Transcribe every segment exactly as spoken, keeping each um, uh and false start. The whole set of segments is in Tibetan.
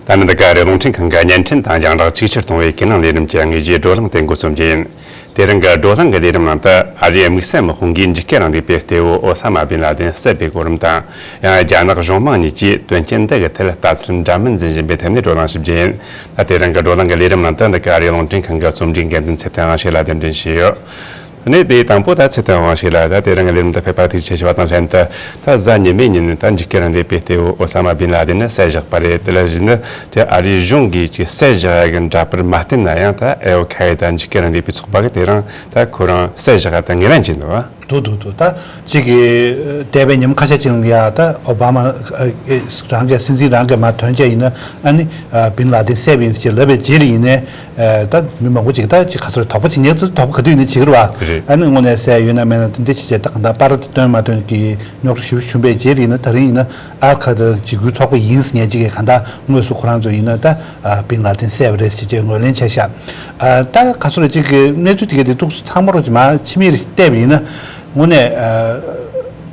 ད་ནི་འདི་ག་རེ་རླུང་འཕྲིན་ཁང་གི་བརྙན་འཕྲིན་དང་རྒྱང་བསྒྲགས་ཆིག་ཆར་གཏོང་བའི་ཀྱི་ནང་ལས་རིམ་གྱི་དངོས་གཞིའི་བགྲོ་གླེང་དེ་འགོ་རྩོམ་རྒྱུ་ཡིན། དེ་རིང་གི་བགྲོ་གླེང་གི་ལས་རིམ་ནང་དུ་ཨ་རིའི་དམིགས་བསལ་དམག་དཔུང་གིས་འཇིགས་སྐུལ་རིང་ལུགས་པའི་གཏེ་བོ་ཨོ་ས་མ་བིན་ལ་དིན་བསད་པའི་གོ་རིམ་དང་། ཡང་རྒྱ་ནག་གཞུང་དམངས་གཉིས་ཀྱིས་དོན་རྐྱེན་འདི་གི་ཐད་ལྟ་ཚུལ་འདྲ་མིན་འཛིན་བཞིན་པའི་ཐད་ནས་བགྲོ་གླེང་ཞིབ་རྒྱུ་ཡིན། ད་དེ་རིང་གི་བགྲོ་གླེང་གི་ལས་རིམ་ནང་དུ་འདི་ག་ཨ་རིའི་རླུང་འཕྲིན་ཁང་གི་རྩོམ་སྒྲིག་འགན་འཛིན་ཚེ་བརྟན་དབང་ཕྱུག་ལགས་གདན་འདྲེན་ཞུས་ཡོད། ནས་དེའི་དང་པོ་ད་ཚེ་བརྟན་དབང་ཕྱུག་ལགས། ད་དེ་རིང་གི་ལས་རིམ་དུ་ཕེབས་པར་ཐུགས་རྗེ་ཆེ་ཞུ་བ་དང་ལྷན་དུ། ད་གཟའ་ཉི་མའི་ཉིན་ནས་ད་འཇིགས་སྐུལ་རིང་ལུགས་པའི་གཏེ་བོ་ཨོ་ས་མ་བིན་ལ་དིན་ནི་བསད་བཞག་པ་རེད། དེ་ལ་གཞིགས་ན་དེ་ཨ་རིའི་གཞུང་གིས་ཅིག་བསད་བཞག་ཡ་གི་འདྲ་པར་མ་བསྟན་ན་ཡང་། ད་ཨལ་ཁ་ཨེ་ད་འཇིགས་སྐུལ་རིང་ལུགས་པའི་ཚོགས་པ་གིས་དེ་རིང་ད་ཁོ་རང་བསད་བཞག་ཡ་ད་ངོས་ལེན་བྱས་འདུག་བ། འདུག་འདུག་འདུག་ད་གཅིག་གིས་འདས་པའི་ཉིན་མོ་ཁ་ཤས་ཅིག་ལ་ཡ་ད་ཨོ་བྷ་མ་ཨ་ཨེ་རང་གི་སྲིད་འཛིན་རང་གི་མ་དོན་བྱས་ཡིན་ན། ཨ་ནི་ཨ་བིན་ལ་དིན་བསད་པ་ཡིན་ཞེས་ལབ་པའི་རྗེས་ལ་ཡིན་ནའི། ཨ་ད་མི་མང་པོ་ཅིག་ད་ཅིག་ག་ཚོད་དོགས་པ་བྱེད་མཁན་ཚོ་དོགས་པ་ག་དུས་ཡིན་ནའི་བྱེད་ཀྱི་རེད་བ། རེད། ཨ་ནི་དངོས་གནས་བསད་ཡོད་ན་མེད་ན་དེ་འདྲ་བྱས་བྱས་ད་གང་ལྟར་པར་དེ་སྟོན་མ་སྟོན་གྱི་རྙོག་དྲ་ཞེ་པོ་བྱུང་བའི་རྗེས་ལ་ཡིན་ན། ད་རིང་ཡིན་ན་ཨལ་ཁ་ད་འཇིགས་སྐུལ་ཚོགས་པ་ཡིན་ཟེར་མཁན་ཅིག་གིས་གང་ལྟར་དངོས་སུ་ཁོ་རང་ཚོ་ཡིན་ན་ད་ཨ་བིན་ལ་དིན་བསད་པ་རེད་ཟེར་བྱས་ངོས་ལེན་བྱས་ཤག་ཨ་ད་ག་ཚོད་རེད། ཅིག་གི་གནས་ཚུལ་དེ་གའི་དེ་ཏོག་ཙམ་ཚང་མ་རོ་ཅིག་མར་ཕྱི་མིག་རེ་བལྟས་པ་ཡིན་ན། དངོས་གནས་ཨ་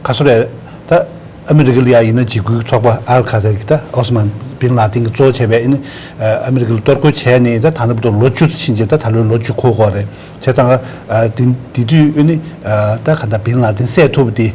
ག་ཚོད་རེད། ད་ཨ་མི་རི་ཀ་ལ་ཡ་ཡིན་ན་འཇིགས་སྐུལ་ཚོགས་པ་ཨལ་ཁ་ད་གི་ད་ཨོ་ས་མ་བིན་ལ་དིན་གྱིས་གཙོ་བྱས་པའི་ཨ་ནི་ཨ་མི་རི་ཀ་ལ་གཏོར་རྒོལ་བྱས་ནས་ད་ད་ལྟ་བར་དུ་ལོ་བཅུ་ཙམ་ཕྱིན་རྗེས། ད་ད་ལོའི་ལོ་བཅུ་འཁོར་གྱི་ཡོད་རེད། བྱས་ཙང་ཨ་དེ་དེ་དུས་ཨ་ནི་ཨ་ད་ག་ད་བིན་ལ་དིན་བསད་ཐུབ་པ་དེ།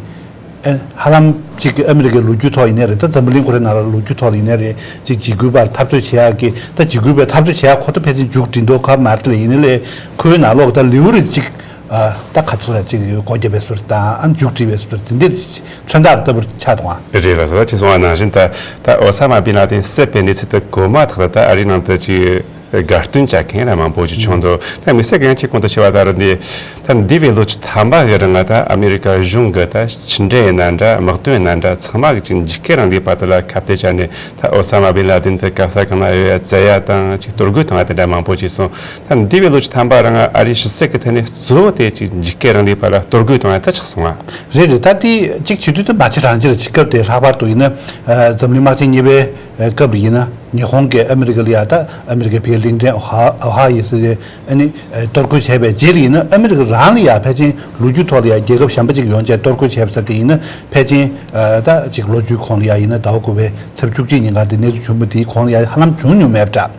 ཨེ་ཧ་ལམ་ཅིག་ཨ་མི་རི་ཀའི་ལོ་རྒྱུས་ཐོག་ཡིན་ནའི་རེད། ད་འཛམ་བུ་གླིང་ཁོ་རའི་ནང་ལ་ལོ་རྒྱུས་ཐོག་ལ་ཡིན་ནའི་རེད། ཅིག་འཇིགས་སྐུལ་པར་འཐབ་རྩོད་བྱེད་ཡག་གི། ད་འཇིགས་སྐུལ་པས་འཐབ་རྩོད་བྱེད་ཡག་ཁོ་ད་ཕལ་ཆེར་མཇུག་སྒྲིལ་མདོག་ཁ་པོ་མ་རེད་དེ། ལ་ཡིན་ནའི་ལས་ཁོའི་ནང་ལོགས་ད་ལེའུ་རེ་ཅིག་ཨ་ད་ག་ཚོད་ར་ཅིག་སྒོ་བརྒྱབ་པའི་ཟུར་དང་། ཨ་མཇུག་སྒྲིལ་བའི་ཟུར་དེ་འདྲ་མཚོན་རྟགས་ལྟ་བུར་ཆགས་འདུག་ཨ། རེད་ལགས་སོ། ད་ཅི་གསུངས་པ་ནང་བཞིན་ད་ད་ཨོ་ས་མ་བིན་ལ་དིན་བསད་པའི་གནས་ཚུལ་དེ་གོ་མ་ཐག་ཏུ་ད་ཨ་རིའི་ནང་དུ་ཅིག་དགའ་སྟོན་བྱ་མཁན་ར་མང་པོ་ཅིག་བྱུང་འདུག་ད་དམིགས་བསལ་གྱི་ང་ཅིག་གོང་དུ་ཞུས་པ་ལྟར་འདི། ད་འདས་པའི་ལོ་བཅུ་ཐམ་པ་གི་རིང་ང་ད་ཨ་མི་རི་ཀ་གཞུང་གི་ད་ཕྱི་འབྲེལ་ཡིན་ན་འདྲ། དམག་དོན་ཡིན་ན་འདྲ། ཚང་མ་གི་ཅིག་འཇིགས་སྐུལ་རིང་ལུགས་པ་དེ་ལ་ཁ་གཏད་བཅག་ནས། ད་ཨོ་ས་མ་བིན་ལ་དིན་དེ་ག་ས་གང་ན་ཡོད་ཡ་བཙལ་ཡ་དང་ཅིག་གཏོར་རྒོལ་གཏོང་ཡ་དེ་འདྲ་མང་པོ་ཅིག་སོང་། ད་འདས་པའི་ལོ་བཅུ་ཐམ་པ་རིང་ང་ཨ་རིའི་ཕྱི་སྲིད་ཀྱི་ཐད་ནས་གཙོ་བོ་དེ་ཅིག་འཇིགས་སྐུལ་རིང་ལུགས་པ་ལ་གཏོར་རྒོལ་གཏོང་ཡ་དེ་ཆགས་སོང་ང་། རེད་རེད། ད་དེ་ཅིག་བྱེད་དུས་དེ་མ་བྱེད་རང་བྱེད་རེད། ཅིག་སྐབས་དེ་ལྷག་པར་དུ་ཡིན་ན་ཨ་འཛམ་གླིང་དམག་ཆེན་གཉིས་པའི་སྐབས་ལ་ཡིན་ན། ཉི་ཧོང་གིས་ཨ་མི་རི་ཀ་ལ་ཡ་ད་ཨ་མི་རི་ཀའི་ཕ་གིའི་གླིང་ཕྲན་ཨོ་ཧ་ཨོ་ཧ་ཡི་ཟེར་ཏེ་ཨ་ནི་གཏོར་རྒོལ་བྱས་པའི་རྗེས་ལ་ཡིན་ན། ཨ་མི་རི་ཀ་རང་ལ་ཡ་ཕལ་ཆེར་ལོ་རྒྱུས་ཐོག་ལ་ཡ་རྒྱལ་ཁབ་གཞན་པ་ཅིག་ཡོང་བྱས་གཏོར་རྒོལ་བྱས་པ་ཟེར་དེ་ཡིན་ན། ཕལ་ཆེར་ཨ་ད་ཅིག་ལོ་རྒྱུས་གོང་ལ་ཡ་ཡིན་ན་ཟླ་བ་དགུ་པའི་ཚེས་བཅུ་གཅིག་ཉིན་ག་དེ་གནས་ཚུལ་བྱུང་བ་དེའི་གོང་ལ་ཡ་ཧ་ལམ་བྱུང་མྱོང་མེད་པ་འདྲ།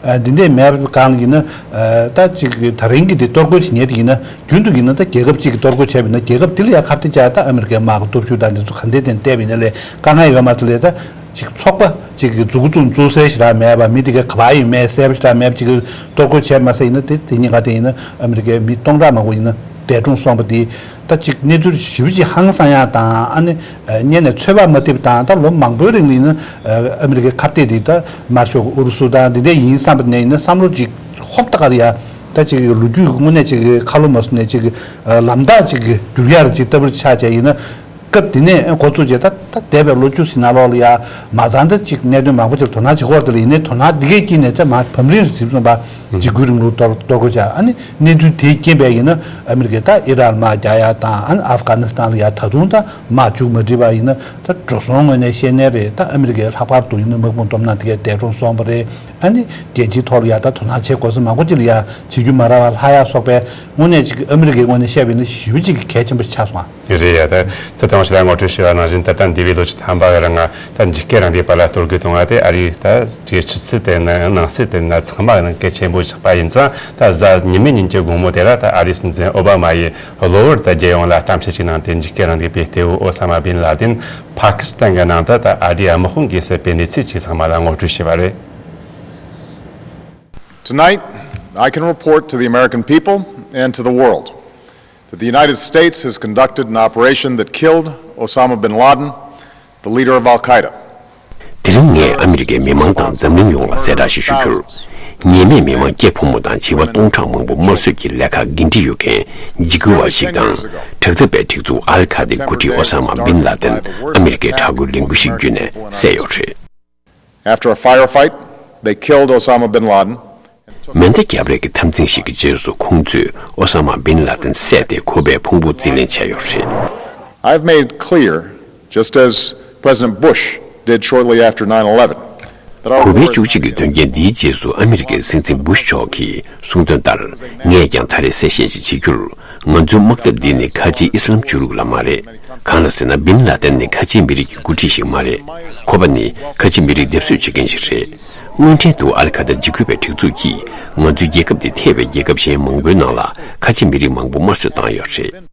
ཨ་འདི་འདྲས་མེད་པའི་སྒང་ལ་ཡིན་ན། ཨ་ད་ཅིག་ད་རིང་གི་དེ་གཏོར་རྒོལ་བྱེད་མཁན་དེ་ཡིན་ན། རྒྱུན་དུ་ཡིན་ན་ད་རྒྱལ་ཁབ་ཅིག་གིས་གཏོར་རྒོལ་བྱས་པ་ཡིན་ན། རྒྱལ་ཁབ་དེ་ལ་ཡ་ཁ་གཏད་བཅག་ད་ཨ་མི་རི་ཀའི་དམག་གི་སྟོབས་ཤུགས་དང་འདི་ཚོ་ག་འདྲས་དེ་བལྟས་པ་ཡིན་ན་ལས་དཀའ་ངལ་ཡོད་མ་རེད་དེ། ལས་ད་ཅིག་ཚོགས་པ་ཅིག་གི་འཛུགས་སྐྲུན་འཛུགས་སའི་ཞེ་དྲག་མེད་པ། མི་དེ་ག་ག་པར་ཡིན་མེད་གསལ་པོ་ཞེ་དྲག་མེད་པ་ཅིག་གི་གཏོར་རྒོལ་བྱས་མ་ཟད་ཡིན་ན། དེ་དེ་གཉིས་ཀ་དེ་ཡིན་ན་ཨ་མི་རི་ཀའི་མི་སྟོང་ཕྲག་མང་པོ་ཡིན་ན་འདས་གྲོངས་སོང་བ་དེ། ད་ཅིག་གནས་ཚུལ་ཞིབ་ཅིག་ཧང་སང་ཡ་དང་། ཨ་ནི་ཨ་སྔོན་ནས་ཚོད་དཔག་མ་ཐེབས་དང་། ད་ལོ་མང་པོའི་རིང་ལ་ཡིན་ན་ཨ་ཨ་མི་རི་ཀའི་ཁ་གཏད་དེ་ད་དམར་ཤོག་ཨུ་རུ་སུ་དང་འདི་འདྲ་ཡིན་བསམ་པ་ནས་ཡིན་ན། བསམ་བློ་ཅིག་ཧོབ་ཏེ་ག་རེ་ཡ། ད་ཅིག་ལོ་རྒྱུས་ཀྱི་དངོས་གནས་ཅིག་ཁ་ལོ་མ་བཟུང་ནས་ཅིག་ཨ་ལམ་ཐག་ཅིག་བསྒྱུར་ཡ་རེ་ཅིག་ལྟ་བུར་ཆགས་བྱས་ཡིན་ན། སྐབས་དེ་ནས་འགོ་བཙུགས་བྱས་ད་ད་འདས་པའི་ལོ་བཅུ་ཟིན་ནང་ལོགས་ལ་ཡ་མ་ཚང་ད་ཅིག་གནད་དོན་མང་པོ་ཅིག་དོ་སྣང་བྱེད་ཀྱི་ཡོད་རེད་དེ། ལ་ཡིན་ནའི་དོ་སྣང་འདི་གའི་དཀྱིལ་ནས་ད་མར་བམ་རིམ་རེ་ཟིན་སོང་བ། འཇིགས་སྐུལ་རིང་ལུགས་གཏོར་གཏོར་རྒོལ་བྱས། ཨ་ནི་གནས་ཚུལ་དེའི་རྐྱེན་པས་ཡིན་ན་ཨ་མི་རི་ཀས་ད་ཨི་རག་ལ་དམག་རྒྱག་ཡ་དང་། ཨ་ནི་ཨབ་གྷ་ནི་སི་ཐན་ལ་ཡ་ད་དུང་ད་དམག་མཇུག་མ་སྒྲིལ་བ་ཡིན་ན། ད་འགྲོ་སོང་ངོས་ནས་བཤད་ནའི་རེད། ད་ཨ་མི་རི་ཀའི་ལྷག་པར་དུ་ཡིན་ན་དམག་དཔུང་སྟོབས་ནག་དེ་གས་འདས་གྲོངས་སོང་བ་རེད། ཨ་ནི་རྒྱལ་སྤྱིའི་ཐོག་ལ་ཡ་ད་དོ་སྣང་བྱེད་དགོས་ས་མང་པོ་ཅིག་ལ་ཡ་བྱེད་རྒྱུ་མ་རག་པ་ལྷག་ཡ་སོགས་པའི་དངོས་གནས་ཅིག་ཨ་མི་རི་ཀའི་ངོས་ནས་བཤད་པ་ཡིན་ན་ཞེ་པོ་ཅིག་གལ་ཆེན་པོ་ཆགས་སོང་ང་། རེད་ཡ། ད་ཚེ་དང་ཞེ་དྲག་ངོ་སྤྲོད་ཞུས་པ་ནང་བཞིན། ད་ལྟ་འདས་པའི་ལོ་བཅུ་ཐམ་པ་གི་རིང་ང་ད་འཇིགས་སྐུལ་རིང་ལུགས་པ་ལ་གཏོར་རྒོལ་གཏོང་བ་དེ་ཨ་རིའི་ད་ཅིག་ཕྱི་སྲིད་དེ་ན་ནང་སྲིད་དེ་ན་ཚང་མ་གི་ནང་གལ་ཆེན་པོ་ཆགས་པ་ཡིན་ཙང་། ད་གཟའ་ཉི་མའི་ཉིན་གྱི་དགོང་མོ་དེ་ལ་ད་ཨ་རིའི་སྲིད་འཛིན་ཨོ་བྷ་མ་ཡིས་གློ་བུར་དུ་རྒྱལ་ཡོངས་ལ་གཏམ་བཤད་ཅིག་གནང་སྟེ། འཇིགས་སྐུལ་རིང་ལུགས་པའི་གཏེ་བོ་ཨོ་ས་མ་བིན་ལ་དིན་ཕ་ཀི་སི་ཐན་གྱི་ནང་དུ་ད་ཨ་རིའི་དམག་དཔུང་གིས་བསད་པའི་གནས་ཚུལ་ཅིག་ཚང་མ་ལ་ངོ་སྤྲོད་བྱས་པ་རེད། Tonight, I can report to the American people and to the world that the United States has conducted an operation that killed Osama bin Laden, the leader of Al Qaeda. དེ་རིང་ངས་ཨ་མི་རི་ཀའི་མི་མང་དང་འཛམ་གླིང་ཡོངས་ལ་གསལ་བསྒྲགས་ཤིག་ཞུ་རྒྱུར། ཉེས་མེད་མི་མང་སྐྱེས་ཕོ་མོ་དང་བྱིས་པ་སྟོང་ཕྲག་མང་པོ་དམར་གསོད་ཀྱི་ལས་ཀར་འགན་འཁྲི་ཡོད་མཁན་འཇིགས་སྐུལ་བ་ཞིག་དང་། དྲག་འཐབ་པའི་སྒྲིག་འཛུགས་ཨལ་ཁ་ཏའི་འགོ་ཁྲིད་ཨོ་ས་མ་བིན་ལ་དིན་ཨ་མི་རི་ཀའི་དྲག་རྒོལ་ལས་འགུལ་ཞིག་བརྒྱུད་ནས་བསད་ཡོད་རེད། After a firefight, they killed Osama bin Laden. མེ་མདའ་བརྒྱབ་རེས་ཀྱི་འཐབ་འཛིང་ཞིག་གི་རྗེས་སུ་ཁོང་ཚོས་ཨོ་ས་མ་བིན་ལ་དིན་བསད་དེ་ཁོ་པའི་ཕུང་པོ་རྩིས་ལེན་བྱས་ཡོད་རེད། I've made it clear, just as President Bush did shortly after nine eleven, that our ཁོ་པའི་བཅུ་གཅིག་གི་དོན་རྐྱེན་འདིའི་རྗེས་སུ་ཨ་མི་རི་ཀའི་སྲིད་འཛིན་བུ་ཤ་མཆོག་གིས་གསུངས་དོན་ལྟར། ངས་ཀྱང་ད་རེས་གསལ་བཤད་ཅིག་བྱེད་རྒྱུར། ང་ཚོའི་དམག་འཐབ་འདི་ནི་ཁ་ཆེའི་ཨི་སི་ལམ་ཆོས་ལུགས་ལ་མ་རེད། གང་ལ་ཟེར་ན། བིན་ལ་དན་ནི་ཁ་ཆེའི་མི་རིགས་ཀྱི་འགོ་ཁྲིད་ཞིག་མ་རེད། ཁོ་པ་ནི་ཁ་ཆེའི་མི་རིགས་སྡེབ་གསོད་བྱེད་མཁན་ཞིག་རེད། དངོས་འབྲེལ་དུ་ཨལ་ཁ་ད་འཇིགས་སྐུལ་བའི་སྒྲིག་འཛུགས་ཀྱིས་ང་ཚོའི་རྒྱལ་ཁབ་འདི་ཐེ་བའི་རྒྱལ་ཁབ་གཞན་མང་པོའི་ནང་ལ་ཁ་ཆེའི་མི་རིགས་མང་པོ་དམར་གསོད་བཏང་ཡོད་རེད།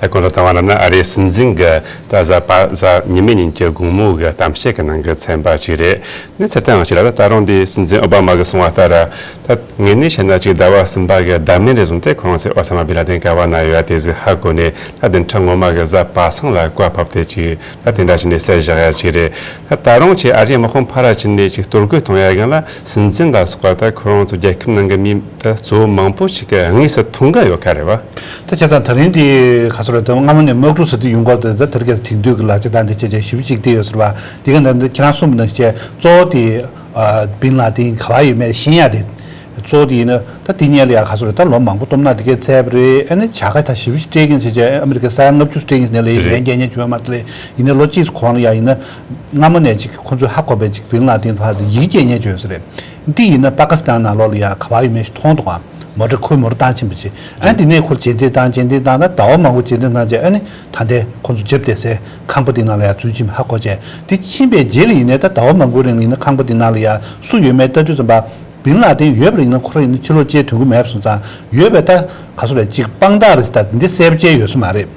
ད་གོང་དུ་བཏང་བ་ལབ་ན། ཨ་རིའི་སྲིད་འཛིན་གྱི་ད་གཟའ་པ་གཟའ་ཉི་མའི་ཉིན་གྱི་དགོང་མོ་གི་གཏམ་བཤད་ཀྱི་ནང་གི་ཚན་པ་ཅིག་རེད། ནི་ཚེ་ཐང་ཞིག་ལ། ད་ད་རུང་འདི་སྲིད་འཛིན་ཨོ་བྷ་མ་གིས་གསུངས་པ་ལྟར། ད་ངེས་ནས་བཤད་ན་ཅིག་ཟླ་བ་གསུམ་པ་གི་ཟླ་མེད་ནས་བཟུང་སྟེ་ཁོ་རང་ཚོས་ཨོ་ས་མ་བི་ལ་དན་ག་བ་ན་ཡོད་དེ་ཟིག་ཧ་གོ་ནས། ད་བདུན་ཕྲག་སྔོན་མ་གི་གཟའ་པ་སངས་ལ་བཀའ་ཕབ་སྟེ་ཅིག་ད་དེ་འདྲ་བྱས་ནས་བསད་བཞག་ཡ་ཅིག་རེད། ད་ད་རུང་ཅིག་ཨ་རིའི་དམག་དཔུང་ཕར་ར་ཕྱིན་ནས་ཅིག་གཏོར་རྒོལ་གཏོང་ཡ་སྒང་ལ། སྲིད་འཛིན་ལ་སོགས་པ་ད་ཁོ་རང་ཚོ་རྒྱལ་ཁབ་ནང་གི་མི་ད་གཙོ་བོ་མང་པོ་ཞིག་གིས་དངོས་སུ་མཐོང་གི་ཡོད་ཁ་རེད་བ། ད་བྱས་ཙང་ད་རིང་འདི་ག་ཚོད་རེད། ད་སྔ་མོ་ནས་དམག་འཁྲུག་ཟེར་དུས་ཡོང་སྐོར་དེ་ད་དེ་རིང་ཁ་སང་དེང་དུས་ཀྱི་ལག་ཆ་དང་འདི་བྱས་བྱས་ཞིབ་ཅིག་བལྟས་ཡོད་ཟེར་བ། འདི་ག་འདི་འདི་ཁྱེད་རང་གསུངས་པ་ནང་བཞིན་གཙོ་བོ་དེ་ཨ་བིན་ལ་དིན་ག་བ་ཡོད་མེད་ཤེས་ཡ་དེ་གཙོ་བོ་དེ་ཡིན་ན། ད་དེ་སྔོན་ལ་ཡ་ག་ཚོད་རེད། ད་ལོ་མང་པོ་སྟོབས་ན་དེ་གས་བཙལ་བ་རེད། ཨ་ནི་བྱ་དགའ་ད་ཞིབ་ཞིབ་སྤྲད་མཁན་བྱས་བྱས། ཨ་མི་རི་ཀའི་ས་ཡ་ལྔ་བཅུ་སྤྲད་མཁན་ཟེར་ནས་ལ་ཡིན་ལན་རྒྱག་མཁན་བྱུང་ཡོད་མ་རེད། ཡིན་ནའི་ལོ་གཅིག་གོང་ལ་ཡ་ཡིན་ན། སྔ་མོ་ནས་ཅིག་ཁོ་ཚོས་ཧ་གོ་བའི་ཅིག་བིན་ལ་དིན་ཕར་དུ་ཡིག་སྐྱེལ་མཁན་བྱུང་ཡོད་ས་རེད། འདི་ཡིན་ན་པ་ཀི་སི་ཐན་ནང་ལོགས་ལ་ཡ་ག་བ་ཡོད་མེད་ཞིག་མཐོང་འདུག་ག་མོ་ཊ་ཁོའི་མོ་ཊ་བཏང་ཕྱིན་པ་ཅིག་ཨ་ནི་དེ་ནས་ཁོར་རྗེས་འདེད་བཏང་། རྗེས་འདེད་བཏང་ན་ཟླ་བ་མང་པོ་རྗེས་འདེད་བཏང་རྗེས། ཨ་ནི་ད་ལྟའི་ཁོ་ཚོ་འཇབ་བསྡད་སའི་ཁང་པ་དེ་ནང་ལ་ཡ་འཛུལ་ཕྱིན་ཧ་གོ་རྗེས། དེ་ཕྱིན་པའི་རྗེས་ལ་ཡིན་ནའི་ད་ཟླ་བ་མང་པོའི་རིང་ལ་ཡིན་ན་ཁང་པ་དེ་ནང་ལ་ཡ་སུ་ཡོད་མེད་ལྟ་དུས་ཙམ་པ། བིན་ལ་དིན་ཡོད་པ་ཡིན་ན་ཁོ་རང་ཡིན་ན་ཕྱི་ལོགས་བཅད་ཐུབ་ཀྱི་མེད་པ་སོང་ཙང་། ཡོད་པའི་ད་ག་ཚོད་རེད། ཅིག་དཔང་རྟགས་རེད། ད་འདི་གསལ་པོ་བཅད་ཡོད་ས་མ་རེད།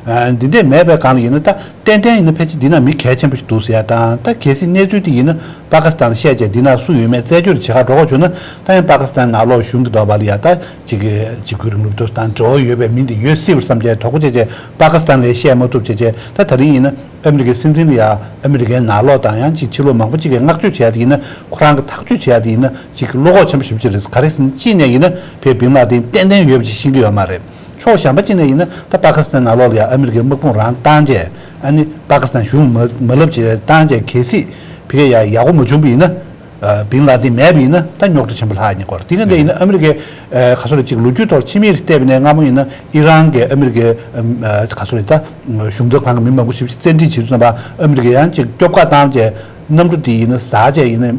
ཨ་འདི་འདྲས་མེད་པའི་སྒང་ལ་ཡིན་ན། ད་ཏན་ཏན་ཡིན་ན་ཕལ་ཆེར་འདི་ན་མི་གལ་ཆེན་པོ་ཞིག་འདུག་ཟེར་ཡ་དང་། ད་གལ་སྲིད་གནས་ཚུལ་དེ་ཡིན་ན་པ་ཀི་སི་ཐན་ལ་བཤད་བྱས་འདི་ན་སུ་ཡོད་མེད་རྩད་གཅོད་བྱེད་ག་འགྲོ་དགོས་བྱུང་ན། ད་ཡང་པ་ཀི་སི་ཐན་ནང་ལོགས་གཞུང་གི་ཐོག་ལ་ཡ་ད་ཅིག་འཇིགས་སྐུལ་རིང་ལུགས་དེ་དང་འབྲེལ་བ་ཡོད་པའི་མི་འདི་ཡོད་སྲིད་པར་བསམ་བྱས་དོགས་པ་བྱས་བྱས་པ་ཀི་སི་ཐན་ལ་བཤད་མ་ཐུབ་བྱས་བྱས། ད་ད་རིང་ཡིན་ན་ཨ་མི་རི་ཀའི་སྲིད་འཛིན་ལ་ཡ་ཨ་མི་རི་ཀའི་ནང་ལོགས་དང་ཡང་ཅིག་ཕྱི་ལོགས་མང་པོ་ཅིག་གིས་བསྔགས་བརྗོད་བྱེད་ཡ་དེ་ཡིན་ན། ཁོ་རང་གིས་ཐག་གཅོད་བྱེད་ཡ་དེ་ཡིན་ན་ཅིག་བློ་ཁོག་ཆེན་པོ་ཞེ་པོ་ཅིག་རེད། ག་རེ་ཟེར་ན་གཅིག་ནས་ཡིན་ན་ཕའི་བིན་ལ་དིན་ཏན་ཏན་ཡོད་པ་ཅིག་ཤེས་ཀྱི་ཡོད་མ་རེད། ཕྱོགས་གཞན་པ་གཅིག་ནས་ཡིན་ན་ད་པ་ཀི་སི་ཐན་ནང་ལོགས་ལ་ཡ་ཨ་མི་རི་ཀའི་དམག་དཔུང་རང་བཏང་བྱས། ཨ་ནི་པ་ཀི་སི་ཐན་གཞུང་མ་མ་ལབ་བྱས་བཏང་བྱས། གལ་སྲིད་ཕ་གི་ཡ་ཡག་པོ་མ་བྱུང་པ་ཡིན་ན། ཨ་བིན་ལ་དིན་མེད་པ་ཡིན་ན་ད་རྙོག་དྲ་ཆེན་པོ་ལྷག་ཡིན་སྐོར། དེ་ག་འདྲ་ཡིན་ན་ཨ་མི་རི་ཀའི་ཨ་ག་ཚོད་རེད། ཅིག་ལོ་རྒྱུས་ཐོག་ཕྱི་མིག་རེ་བལྟས་པ་ཡིན་ན། སྔ་མོ་ཡིན་ན་ཨི་རན་གྱི་ཨ་མི་རི་ཀའི་ཨ་ག་ཚོད་རེད། ད་གཞུང་ཚབ་ཁང་གི་མི་མང་པོ་ཞིག་བཙན་ཁྲིད་བྱེད་དུས་ཙམ་པ། ཨ་མི་རི་ཀས་ཡང་ཅིག་སྐྱོབ་ཁག་བཏང་བྱས། གནམ་གྲུ་དེ་ཡིན་ན་ཟག་བྱས། ཡིན་ན་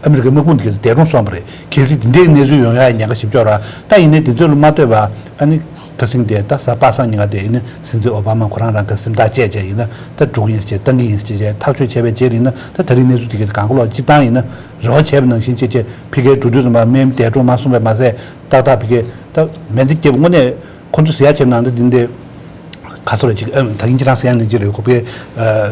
ཨ་མི་རི་ཀའི་དམག་དཔུང་དེ་ག་འདས་གྲོངས་སོང་བ་རེད། གལ་སྲིད་དེ་འདྲའི་གནས་ཚུལ་ཡོང་ཡ་ཉེན་ཁ་ཞེ་པོ་ཅིག་ཡོད་རེད། ད་ཡིན་ནའི་དེ་ཚོ་ལ་མ་ལྟོས་པ། ཨ་ནི་ཁ་སང་དེ་ད་གཟའ་པ་སངས་ཉིན་ཀ་དེ་ཡིན་ན་སྲིད་འཛིན་ཨོ་བྷ་མ་ཁོ་རང་རང་གི་སེམས་ཐག་བཅད་བྱས། ཡིན་ན་ད་འགྲོ་གི་ཡིན་ཟེར་བྱས། བཏང་གི་ཡིན་ཟེར་བྱས་ཐག་གཅོད་བྱས་པའི་རྗེས་ལ་ཡིན་ན། ད་ད་རིང་གནས་ཚུལ་དེ་ག་གང་ག་ལོག་སྤྱིར་བཏང་ཡིན་ན་རེ་བ་བྱས་པ་ནང་བཞིན་བྱས་བྱས་ཕ་གིར་འགྲོ་དུས་ཙམ་པ་མིའི་འདས་གྲོངས་མ་སོང་བས་མ་ཟད། ཏག་ཏག་ཕ་གིར་ད་མེ་མདའ་བརྒྱབ། དངོས་གནས་ཁོ་ཚོ་ཟེར་ཡ་བྱས་པ་ནང་དུ་འདི་འདི་ག་ཚོད་རེད། ཅིག་ཨ་ད་གིན་ཁྱེད་རང་ཟེར་ཡ་ནང་བཞིན་རེད། ཁོ་པའི་ཨ་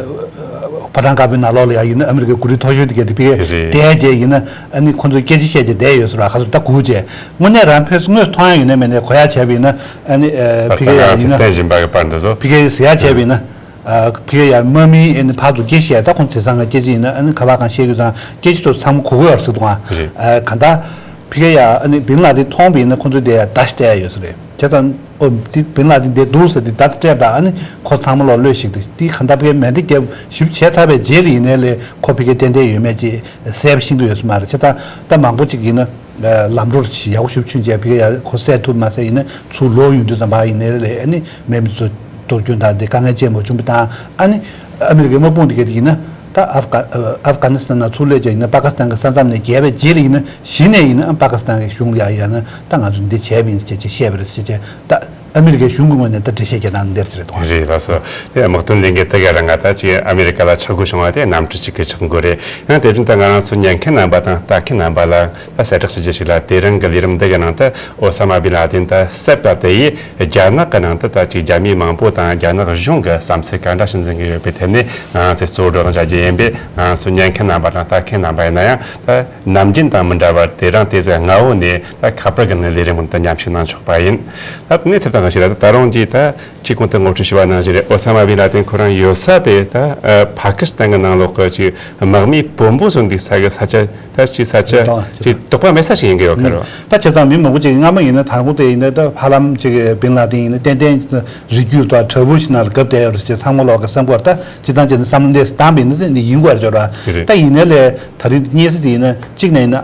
ཕོ་བྲང་དཀར་པོའི་ནང་ལོགས་ལ་ཡ་ཡིན་ན་ཨ་མི་རི་ཀའི་འགོ་ཁྲིད་མཐོ་ཤོས་དེ་གས་དེ་ཕ་གིར་རེད། བསྡད་བྱས་ཡིན་ན། ཨ་ནི་ཁོ་ཚོས་སྐད་ཆ་བཤད་བྱས་བསྡད་ཡོད་ཟེར་བ། ག་ཚོད་ད་སྒུག་བྱས། དངོས་གནས་རང་ཕོ་དངོས་སུ་མཐོང་ཡ་ཡོད་ན་མེད་ན་གོ་ཡ་བྱས་པ་ཡིན་ན། ཨ་ནི་ཨ་ཕ་གིར་ཡ་ཡིན་ན་ཚེ་བརྟན་སྦྱིན་པ་གི་པར་འདི་ཚོ་ཕ་གིར་ཟེར་ཡ་བྱས་པ་ཡིན་ན། ཨ་ཕ་གིར་ཡ་དམག་མི་ཨ་ནི་ཕར་ཚུར་སྐད་བཤད། ད་ཁོང་དེང་སང་གི་སྐད་ཆ་ཡིན་ན་ཨ་ནི་ག་བ་གང་བཤད་དགོས་ཙང་སྐད་ཆ་ཚོ་ཚང་མ་གོ་གི་ཡོད་ཟེར་འདུག་ཨ། རེད། ཨ་གང་ལྟར་ཕ་གིར་ཡ་ཨ་ནི་བིན་ལ་དིན་མཐོང་བ་ཡིན་ན་ཁོང་ཚོས་དེ་ཡ་བརྡ་ཞིག་སྤྲད་ཡ་ཡོད་ས་རེད། བྱས་ཙང་ཨོ་དེ་བིན་ལ་དིན་བསྡད་འདུག་ཟེར་དེ་བརྡ་སྤྲད་པ་དང་། ཨ་ནི་ཁོ་ཚང་མ་ལོག་གློད་ཞིག་དེ་དེ་གང་ལྟར་ཕ་གིར་མེ་མདའ་བརྒྱབ་ཞིབ་བྱས་ཚར་བའི་རྗེས་ལ་ཡིན་ནའི་ལས་ཁོ་ཕ་གིར་ཏན་ཏན་ཡོད་མེད་ཅིག་གསལ་པོ་ཤེས་ཀྱི་ཡོད་ས་མ་རེད། བྱས་ཙང་ད་མང་པོ་ཅིག་ཡིན་ན་ལམ་འགྲོ་ཞིག་ཡག་པོ་ཞིག་ཕྱིན་བྱས་ཕ་གིར་ཡ་ཁོ་བསད་ཐུབ་མ་བསད་ཡིན་ན་ཚུར་ལོག་ཡོང་དུས་ཙམ་པ་ཡིན་ནའི་ལས། ཨ་ནི་མེ་མདའ་ཚོ་གཏོར་སྐྱོན་དང་དེ་དཀའ་ངལ་ཅན་མ་བྱུང་བ་དང་། ཨ་ནི་ཨ་མི་རི་ཀའི་དམག་དཔུང་དེ་ག་དེ་ཡིན་ན་ད་ཨབ་གྷ་ཨབ་གྷ་ནི་སི་ཐན་ནང་ཚུར་སླེབས་བྱས་ཡིན་ན། པ་ཀི་སི་ཐན་གྱི་ས་མཚམས་ནས་བརྒལ་བའི་རྗེས་ལ་ཡིན་ན། གཞི་ནས་ཡིན་ན་པ་ཀི་སི་ཐན་གྱི་གཞུང་ལ་ཡ་ཡ་ན་ད་ང་ཚོ་འདི་བྱས་པ་ཡིན་ཟེར་བྱས་བཤད་པ་རེད་ཟེར་བྱས། ད་ཨ་མི་རི་ཀའི་གཞུང་གི་ངོས་ནས་ད་འགྲེལ་བཤད་རྒྱག་སྟངས་འདིར་ཅི་རེད་དོ། རེད། ལགས་སོ། དེ་དམག་དོན་ལས་འགུལ་དེ་ག་རང་ང་ད་ཅིག་ཨ་མི་རི་ཀ་ལ་ཆག་སྒོ་བྱུང་བ་དེ་གནམ་གྲུ་གཅིག་གི་ཆག་སྒོ་རེད། ཡང་དེ་བཞིན་ད་ང་རང་ཚོ་ཉན་མཁན་རྣམ་པ་དང་ལྟ་མཁན་རྣམ་པ་ལ་ད་གསལ་བསྒྲགས་ཞུ་རྒྱུ་ཞིག་ལ། དེ་རིང་གི་ལས་རིམ་འདི་གི་ནང་དུ་ཨོ་ས་མ་བི་ལ་དིན་ད་བསད་པ་དེ་ཡིས་རྒྱ་ནག་གི་ནང་དུ་ད་ཅིག་རྒྱ་མི་མང་པོ་དང་རྒྱ་ནག་གཞུང་གི་བསམ་ཚུལ་ག་འདྲ་ཞིག་འཛིན་གྱི་ཡོད་པའི་ཐད་ནས་ང་རང་ཚོས་གཙོ་བོ་སྒྲོག་འགྲེལ་རྒྱག་རྒྱུ་ཡིན་པས། ང་རང་ཚོ་ཉན་མཁན་རྣམ་པ་དང་ལྟ་མཁན་རྣམ་པ་ཡིན་ན་ཡང་ད་ནམ་རྒྱུན་དང་མི་འདྲ་བར་དེ་རིང་དེ་ཚོའི་སྔ་བོ་ནས་ད་ཁ་པར་གྱི་ནང་ལས་རིམ་དུ་མཉམ་ཞུགས་གནང་ཆོག་པ་ཡིན། ད་དེ་ནས་ཚེ་བརྟན་ཞིག་ལ། ད་ད་རུང་གིས་ད་ཅིག་གོང་དུ་ངོ་སྤྲོད་ཞུས་པ་ནང་བཞིན་རེད། ཨོ་ས་མ་བི་ལ་དིན་ཁོ་རང་ཡོད་ས་དེ་ད་ཨ་ཕ་ཀི་སི་ཐན་གྱི་ནང་ལོགས་ཀྱི་ཅིག་དམག་མི་དཔོན་པོ་ཚོ་འདུག་ས་གི་ས་ཆ། ད་ཅིག་ས་ཆ་རེད་དོ། ཅིག་དོགས་པ་མེད་ས་ཞིག་ཡིན་གྱི་ཡོད་ཁ་རེད། ད་བྱས་ཙང་མི་མང་པོ་ཅིག་སྔ་མོ་ཡིན་ན་དང་པོ་དེ་ཡིན་ན་ད་ཧ་ལམ་ཅིག་བིན་ལ་དིན་ཡིན་ན་ཏན་ཏན་རི་རྒྱུད་དང་བྲག་ཕུག་ཞིག་ནང་ལ་གབ་བསྡད་ཡོད་རེད་ཅེས་ཚང་མ་ལོག་གི་བསམ་གྱི་ཡོད་རེད། ད་སྤྱིར་བཏང་བྱས་ན་བསམ་བློ་འདས་བཏང་བ་ཡིན་ན་དེ་འདི་ཡིན་དགོས་རེད་ཅོ་ར། རེད། ད་ཡིན་ནའི་ལས་ད་རིང་གནས་ཚུལ་དེ་ཡིན་ན་གཅིག་ནས་ཡིན་ན།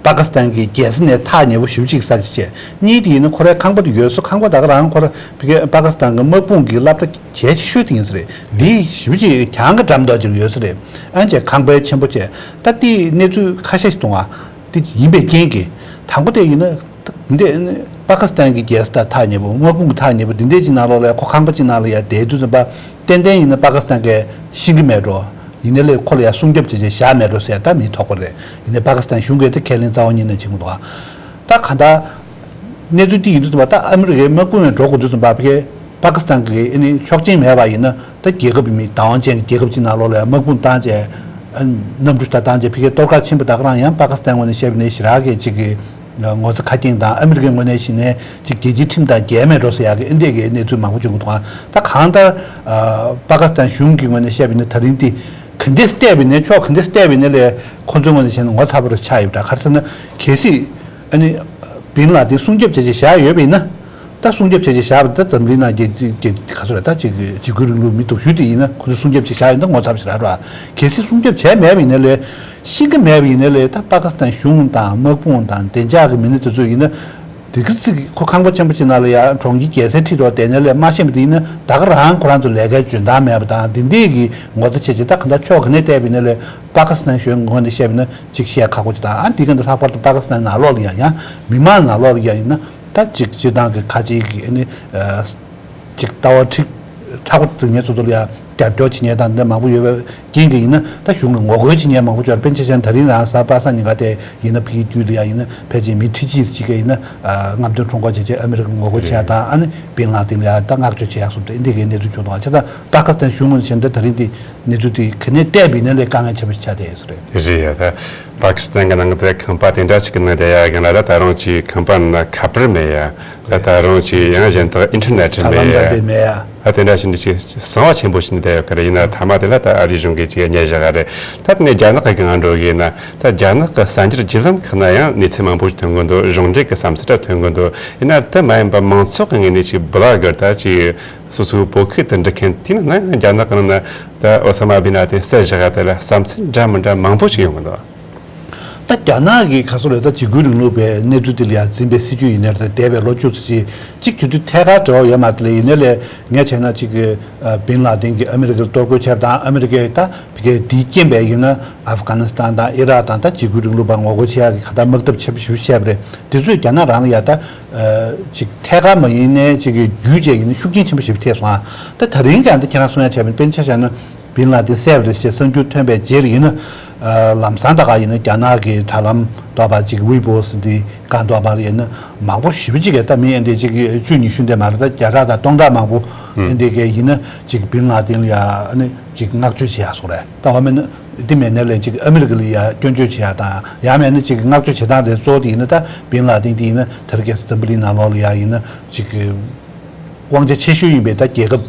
པ་ཀི་སི་ཐན་གྱི་རྒྱལ་ས་ནས་ཐག་ཉེ་པོ་ཞེ་པོ་ཅིག་ས་ཅིག་བྱས། གཉིས་དེ་ཡིན་ན་ཁོ་རའི་ཁང་པ་དེ་ཡོད་ས། ཁང་པ་ད་ག་རང་ཁོ་ར་ཕ་གི་པ་ཀི་སི་ཐན་གྱི་དམག་དཔུང་གི་སློབ་གྲྭ་གལ་ཆེ་ཤོས་དེ་ཡིན་ས་རེད། འདི་ཞེ་པོ་ཅིག་གྱང་གི་འགྲམ་དུ་ཅིག་ཡོད་ས་རེད། ཨ་ནི་ཁང་པ་ཆེན་པོ་བྱས། ད་དེའི་གནས་ཚུལ་ཁ་ཤས་ཤིག་གཏོང་བ་དེ་ཡིན་པའི་རྐྱེན་གྱིས། དང་པོ་དེ་ཡིན་ན་ད་འདི་ པ་ཀི་སི་ཐན་གྱི་རྒྱལ་ས་དང་ཐག་ཉེ་པོ། དམག་དཔུང་གི་ཐག་ཉེ་པོ་འདི་འདྲའི་ཅིག་ནང་ལོགས་ལ་ཡ། ཁོ་ཁང་པ་ཅིག་ནང་ལ་ཡ་བསྡད་དུས་ཙམ་པ་ཏན་ཏན་ཡིན་ན་པ་ཀི་སི་ཐན་གྱིས་ཤེས་ཀྱི་མེད་འགྲོ། ཡིན་ནའི་ལས་ཁོ་ལ་ཡ་སྲུང་སྐྱོབ་བྱེད་བྱེད་བཞག་མེད་འགྲོ་ཟེར་ད་མིའི་དོགས་པ་རེད། ཡིན་ནའི་པ་ཀི་སི་ཐན་གཞུང་གིས་ད་ཁས་ལེན་རྩ་བ་ཉིད་ནས་བྱེད་ཀྱི་མི་འདུག་ཨ། ད་གང་ལྟར་གནས་ཚུལ་འདི་ཡིན་དུས་ཙམ་པ་ད་ཨ་མི་རི་ཀའི་དམག་དཔུང་ཡང་འགྲོ་དགོས་དུས་ཙམ་པ་ཕ་གིའི་པ་ཀི་སི་ཐན་གྱི་ཨ་ནི་ཆོག་མཆན་མེད་པ་ཡིན་ན། ད་རྒྱལ་ཁབ་མི་བདག་དབང་ཅན་གྱི་རྒྱལ་ཁབ་ཅིག་ནང་ལོགས་ལ་ཡང་དམག་དཔུང་བཏང་བྱས། ཨ་ནི་གནམ་གྲུ་ད་བཏང་བྱས་ཕ་གིར་གཏོར་བརླག་ཕྱིན་པ་དག་རང་ཡང་པ་ཀི་སི་ཐན་ངོས་ནས་བཤད་པ་ཡིན་ན་ཞེ་དྲག་གི་ཅིག་གི་ངོ་ཚ་ཁ་སྐྱེངས་དང་། ཨ་མི་རི་ཀའི་ངོས་ནས་བཤད་ན་ཅིག་རྒྱལ་སྤྱིའི་ཁྲིམས་དང་འགལ་མེད་འགྲོ་ཟེར་ཡག་གི་ཨ་འདྲས་ཀྱི་གནས་ཚུལ་མང་པོ་བྱུང་གི་འདུག་ཨ། ད་གང་ལྟར་ཨ་པ་ཀི་སི་ཐན་གཞུང་གི་ངོས་ནས་བཤད་པ་ཡིན་ན་ད་རིང་འདི་ག་འདྲས་བལྟས་པ་ཡིན་ན། ཕྱོགས་ག་འདྲས་བལྟས་པ་ཡིན་ན་ལས་ཁོ་ཚོའི་ངོས་ནས་བཤད་ན་ངོ་ཚ་པོ་རུ་ཆགས་ཡོད་པ་འདྲ། ག་རེ་ཟེར་ན་གལ་སྲིད་ཨ་ནི་བིན་ལ་དིན་སྲུང་སྐྱོབ་བྱེད་བྱེད་བཞག་ཡོད་པ་ཡིན་ན། ད་སྲུང་སྐྱོབ་བྱེད་བྱེད་བཞག་པ་ད་འཛམ་གླིང་ནང་རྒྱལ་རྒྱལ་ག་ཚོད་རེད། ད་ཅིག་འཇིགས་སྐུལ་རིང་ལུགས་མི་སྡུག་ཤོས་དེ་ཡིན་ན་ཁོ་ཚོས་སྲུང་སྐྱོབ་བྱེད་བཞག་ཡོད་ན་ངོ་ཚ་པོ་ཞེ་དྲག་འགྲོ། གལ་སྲིད་སྲུང་སྐྱོབ་བྱས་མེད་པ་ཡིན་ན་ལས་ཤེས་ཀྱི་མེད་པ་ཡིན་ན་ལས། ད་པ་ཀི་སི་ཐན་གཞུང་དང་དམག་དཔུང་དང་བདེ་འཇགས་ཀྱི་མི་སྣ་དེ་ཚོ་ཡིན་ན། དེ་གི་ཚིག་ཁོ་ཁང་པ་ཆེན་པོ་ཅིག་ནང་ལ་ཡ་གྲོང་ཁྱེར་རྒྱལ་སའི་འཁྲིས་ཐོག་བསྡད་ནས་ལས་མ་ཤེས་པ་དེ་ཡིན་ན། ད་ག་རང་ཁོ་རང་ཚོ་ལས་ཀའི་འཇོན་ཐང་མེད་པ་དང་དེ་འདྲས་ཀྱི་ངོ་ཚ་བྱེད་བྱེད། ད་གང་ལྟར་ཕྱོགས་ག་ནས་བལྟས་པ་ཡིན་ན་ལས་པ་ཀི་སི་ཐན་གཞུང་ངོས་ནས་བཤད་པ་ཡིན་ན་ཅིག་བཤད་ཁག་པོ་ཅིག་དང་། ཨ་འདི་ག་འདི་ལྷག་པར་དུ་པ་ཀི་སི་ཐན་ནང་ལོགས་ལ་ཡང་ཡང་མི་མང་ནང་ལོགས་ལ་ཡང་ཡིན་ན། ད་ཅིག་སྤྱིར་བཏང་གི་ཁ་ཆེའི་གི་ཨ་ནི་ཅིག་ལྟ་བ་ཁྲིག་ཁྲག་པོ་འཛིན་མཁན་ཚོ་ཚོ་ལ་ཡང་རྒྱབ་སྐྱོར་བྱེད་མཁན་དང་འདི་མང་པོ་ཡོད་པའི་རྐྱེན་གྱིས་ཡིན་ན། ད་གཞུང་ལ་ངོ་རྒོལ་བྱེད་མཁན་མང་པོ་ཅིག་ཡོད་རེད། དཔེར་ན་ཆ་བཞག་ན་ད་རིང་རང་གཟའ་པ་སངས་ཉིན་ག་དེ་ཡིན་ན་ཕ་གིའི་རྒྱུད་ལ་ཡང་ཡིན་ན་ཕལ་ཆེར་མི་ཁྲི་གཅིག་ཅིག་ག་ཡིན་ན་རྔམ་སྟོན་ཁྲོམ་སྐོར་བྱེད་བྱེད། ཨ་མི་རི་ཀ་ངོ་རྒོལ་བྱེད་ཡག་དང་། ཨ་ནི་བིན་ལ་དིན་ལ་ཡང་ད་བསྔགས་བརྗོད་བྱེད་ཡག་སོགས་དེ་འདི་གའི་གནས་ཚུལ་བྱུང་འདུག་ཨ། བྱས་ཙང་པ་ཀི་སི་ཐན་གཞུང་ངོས་ནས་བྱས་ན་ད་ད་རིང་འདི་གནས་ཚུལ་དེ་ག་ནས་བལྟས་པ་ཡིན་ན་ལས་དཀའ་ངལ་ཆེན་པོ་ཞིག་ཆགས་བསྡད་ཡོད་ས་རེད། རེད་ཡ། ད་པ་ཀི་སི་ཐན་གྱི་ནང་དུ་ཁང་པ་དེ་འདྲ་ཞིག་གི་ནང་བསྡད་ཡ་ཡིན་ན། ད་ད་རུང་ཅིག་ཁང་པ་ནང་ཁ་པར་མེད་ཡ། ད་ད་རུང་ཅིག་ཡང་གཞན་དག་ཨིན་ཊར་ནེཊ་དྲ་ལམ་མེད་ཡ། ད་དེ་མེད་ཡ། ད་དེ་འདྲ་ཞིག་འདི་ཅིག་གསང་བ་ཆེན་པོ་ཞིག་ནས་བསྡད་ཡོད་ཀྱི་རེད། ཡིན་ན་མཐའ་མ་དེ་ལ་ད་ཨ་རིའི་གཞུང་གིས་ཅིག་ཉེས་བཞག་ག་རེད། ད་དེ་ནས་རྒྱ་ནག་གི་སྒང་འགྲོ་གི་ཡིན་ན། ད་རྒྱ་ནག་གི་གསར་འགྱུར་བརྒྱུད་ལམ་ཁག་ན་ཡང་གནས་ཚུལ་མང་པོ་ཞིག་ཐོན་གི་འདུག་གཞུང་འབྲེལ་གྱི་བསམ་ཚུལ་འདྲ་ཐོན་གི་འདུག་ཡིན་ན་དེ་མ་ཡིན་པ་མང་ཚོགས་ཀྱི་ངོས་ནས་ཅིག་བི་ལོག་གར་ད་ཅིག་སོ་སོའི་བོད་སྐད་དུ་འབྲི་མཁན་དེའི་ནང་ན་ཡང་རྒྱ་ནག་གི་ནང་ན་ད་ཨོ་ས་མ་བྷིན་ལ་དིན་བསད་བཞག་ག་དེ་ལ་བསམ་ཚུལ་འདྲ་མི་འདྲ་མང་པོ་ཞིག་ཡོང་གི་འདུག་ད་རྒྱ་ནག་གི་ག་ཚོད་རེད། ད་འཇིགས་སྐུལ་རིང་ལུགས་པའི་གནས་ཚུལ་དེ་ལ་ཡང་འཛིན་པའི་སྲིད་བྱུས་ཡིན་ནའི་རེད། འདས་པའི་ལོ་བཅུ་ཙམ་ཅིག་གཅིག་གྱུར་དུ་ཐད་ཀར་འབྲེལ་བ་ཡོད་མ་རེད་ལ། ཡིན་ནའི་ལས་ངས་བྱས་ན་ཅིག་གི་ཨ་བིན་ལ་དིན་གྱིས་ཨ་མི་རི་ཀར་གཏོར་རྒོལ་བྱས་པ་དང་། ཨ་མི་རི་ཀས་ད་ཕ་གིའི་དེའི་རྐྱེན་པས་ཡིན་ན་ཨབ་གྷ་ནི་སི་ཐན་དང་ཨི་རག་དང་ད་འཇིགས་སྐུལ་རིང་ལུགས་པ་ངོ་རྒོལ་བྱེད་ཡག་གི་ག་ད་དམག་འཐབ་ཆེན་པོ་ཞེ་པོ་བྱས་པ་རེད། དེ་ཚོས་རྒྱ་ནག་རང་ལ་ཡ་ད་ཨ་ཅིག་ཐད་ཀར་མ་ཡིན་ནའི་ཅིག་གི་བརྒྱུད་བྱས་ཡིན་ན་ཤུགས་རྐྱེན་ཆེན་པོ་ཞེ་པོ་ཐེབས་སོང་ཨ། ད་ད་རིང་ཀྱང་ད་ཁྱེད་རང་གསུང་ཡ་བྱས་པ་ཡིན་ན། དཔེར་ན་ཆ་བཞག་ན། བིན་ལ་དིན་བསད་པ་རེད་ཅེས་གསར་འགྱུར་ཐོན་པའི་རྗེས་ལ་ཡིན་ན། ཨ་ལམ་སང་ད་ག་ཡིན་ན་རྒྱ་ནག་གི་དྲ་ལམ་འདྲ་པོ་ཅིག་ཝེ་པོ་ཟེར་དེའི་སྒང་འདྲ་པོ་ལ་ཡིན་ན་མང་པོ་ཞེ་པོ་ཅིག་གིས་ད་མི་ཨ་འདི་ཅིག་བཅུ་ཉི་ཤུ་འདི་མ་རེད། ད་བརྒྱ་ཕྲག་དང་སྟོང་ཕྲག་མང་པོ་ཨ་འདི་གས་ཡིན་ན་ཅིག་བིན་ལ་དིན་ལ་ཡ་ཨ་ནི་ཅིག་བསྔགས་བརྗོད་བྱེད་ཡག་སོགས་རེད། ད་འོ་མེད་ན་འདི་མེད་ན་ལས་ཅིག་ཨ་མི་རི་ཀ་ལ་ཡ་སྐྱོན་བརྗོད་བྱེད་ཡག་དང་། ཡང་མེད་ན་ཅིག་བསྔགས་བརྗོད་བྱེད་སྟངས་དེ་གཙོ་བོ་དེ་ཡིན་ན། ད་བིན་ལ་དིན་དེ་ཡིན་ན་ད་རེས་ཀྱི་འཛམ་བུ་གླིང་ནང་ལོགས་ལ་ཡ་ཡིན་ན་ཅིག་དབང་ཆ་ཆེ་ཤོས་ཡིན་པའི་ད་རྒྱལ་ཁབ་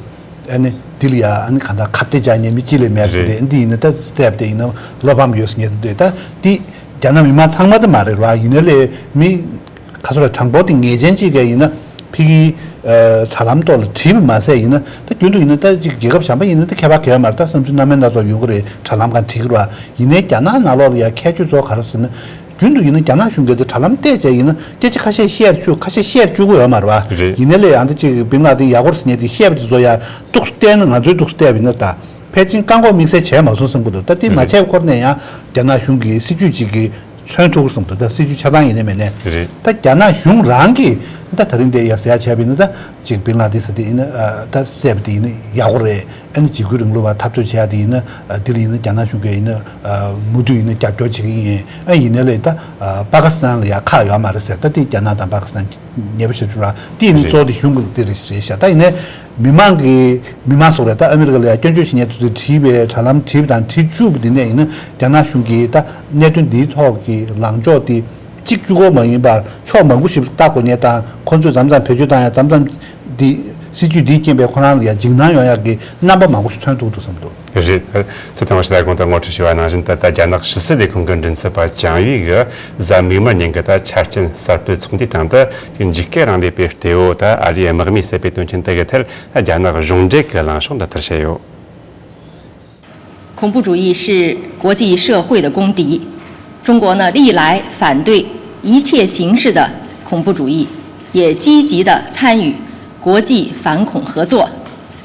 ཨ་ནི་འདི་ལ་ཡ་ཨ་ནི་གང་ལྟར་ཁ་གཏད་བཅག་མཁན་མི་གཅིག་ལས་མེད་པ་རེད། རེད། འདི་ཡིན་ན་ད་བལྟས་པ་དེ་ཡིན་ན་བློ་ཕམ་ཡོད་ཟེར་མཁན་དེ་འདུག་ད་འདི་རྒྱ་ནག་མི་མང་ཚང་མ་དེ་མ་རེད་བ། ཡིན་ནའི་ལས་མི་ག་ཚོད་རེད། གྲངས་འབོར་དེ་ངེས་ཅན་གཅིག་ག་ཡིན་ན་ཕ་གིའི་ཨ་དྲ་ལམ་ཐོག་ལ་བྲིས་པ་མ་ཟད་ཡིན་ན། ད་རྒྱུན་དུ་ཡིན་ན་ད་ཅིག་རྒྱལ་ཁབ་གཞན་པ་ཡིན་ན་ད་ཁྱད་པར་ག་ཡང་མ་རེད། ད་བསམ་ཚུལ་སྣ་མིན་སྣ་ཚོགས་ཡོང་གི་རེད། དྲ་ལམ་སྒང་བྲིས་ཀྱི་རེད་བ། ཡིན་ནའི་རྒྱ་ནག་ནང་ལོགས་ལ་ཡ་ཁྱད་ཆོས་གཙོ་བོ་ག་རེ་ཟེར་ན། རྒྱུན་དུ་ཡིན་ན་རྒྱ་ནག་གཞུང་གིས་དེ་དྲ་ལམ་བལྟས་བྱས་ཡིན་ན་སྐད་ཆ་ཁ་ཤས་བཤད་བཅུག་ཁ་ཤས་བཤད་བཅུག་གི་ཡོད་མ་རེད་བ། རེད། ཡིན་ནའི་ལས་ཡང་ད་ཅིག་བིན་ལ་དིན་ཡག་པོ་རེད་ཟེར་མཁན་དེ་བཤད་པ་དེ་ཚོ་ཡ་འདུག་སེ་བལྟས་ན། ང་ཚོས་འདུག་སེ་བལྟས་པ་ཡིན་ན་ད་ཕལ་ཆེར་བཀག་འགོག་དམིགས་བསལ་བྱས་མ་སོང་བསམ་གྱི་འདུག་ད་དེ་མ་རེད། བྱས་པའི་སྐོར་ནས་ཡང་རྒྱ་ནག་གཞུང་གི་སྲིད་བྱུས་ཅིག་གིས་མཚོན་ཐུབ་ཀྱི་བསམ་འདུག་ད་སྲིད་བྱུས་ཆ་ཚང་ཡིན་ནའི་མིན་ནའི། རེད། ད་རྒྱ་ནག་གཞུང་རང་གིས་ད་ད་རིང་དེ་ཡ་ཟེར་ཡ་བྱས་པ་ཡིན་ན། ད་ཅིག་བིན་ལ་དིན་ཟེར་དེ་ཡིན་ན་ཨ་ད་བསད་པ་དེ་ཡིན་ན་ཡག་པོ་རེད། ཨ་ནི་འཇིགས་སྐུལ་རིང་ལུགས་པ་འཐབ་རྩོད་བྱེད་ཡ་དེ་ཡིན་ན་ཨ་དེ་ལ་ཡིན་ན་རྒྱ་ནག་གཞུང་གིས་ཡིན་ན་ཨ་མུ་མཐུད་ཡིན་ན་རྒྱབ་སྐྱོར་བྱེད་ཀྱི་ཡིན། ཨ་ཡིན་ནའི་ལས་ད་ཨ་པ་ཀི་སི་ཐན་ལ་ཡ་ཁག་ཡོད་མ་རེད་ཟེར། ད་དེ་རྒྱ་ནག་དང་པ་ཀི་སི་ཐན་ཉེ་པོ་ཞེ་པོ་ཅིག་རེད། དེ་ཡིན་ན་གཙོ་བོ་དེ་གཞུང་གི་དེ་རེད་ཟེར་བཞག་ད་ཡིན་ནའི་མི་མང་གི་མི་མང་སོགས་རེད། ད་ཨ་མི་རི་ཀ་ལ་ཡ་སྐྱོན་བརྗོད་བྱེད་མཁན་དེ་ཚོས་བྲིས་པའི་དྲ་ལམ་བྲིས་པ་དང་བྲིས་བཅུག་པ་དེ་ནས་ཡིན་ན་རྒྱ་ནག་གཞུང་གིས་ད་གནད་དོན་འདིའི་ཐོག་གི་ལངས་ཕྱོགས་དེ་གཅིག་གཅིག་པོ་མ་ཡིན་པར་ཕྱོགས་མང་པོ་ཞིག་ལ་ལྟ་དགོས་མཁན་དང་། ཁོ་ཚོས་མཚམས་མཚམས་བེད་སྤྱོད་བཏང་ཡ། མཚམས་མཚམས་འདི་སྲིད་བྱུས་འདིའི་རྐྱེན་པས་ཁོ་རང་ལ་ཡ་འཇིགས་སྣང་ཡོང་ཡ་གི་རྣམ་པ་མང་པོ་ཞིག་མཚོན་ཐུབ་འདུག་བསམ་འདུག་རེད། ཚེ་ཐང་བ་ཞིག་ལ་གོང་དུ་ངོ་སྤྲོད་ཞུས་པ་ནང་བཞིན་དུ། ད་རྒྱ་ནག་ཕྱི་སྲིད་ལས་ཁུངས་ཀྱི་མགྲིན་ཚབ་པ་ཅང་ཡུས་ཀྱིས་གཟའ་མིག་དམར་ཉིན་གྱི་ད་འཆར་ཅན་གསར་སྤེལ་ཚོགས་འདུའི་སྟེང་དུ་འཇིགས་སྐུལ་རིང་ལུགས་པའི་གཏེ་བོ་ད་ཨ་རིའི་དམག་མིས་བསད་པའི་དོན་རྐྱེན་དེ་གའི་ཐད། ད་རྒྱ་ནག་གཞུང་འབྲེལ་གྱི་ལངས་ཕྱོགས་འདི་ལྟར་བཤད་ཡོད། 恐怖主义是国际社会的公敌。中国呢，历来反对一切形式的恐怖主义，也积极地参与国际反恐合作。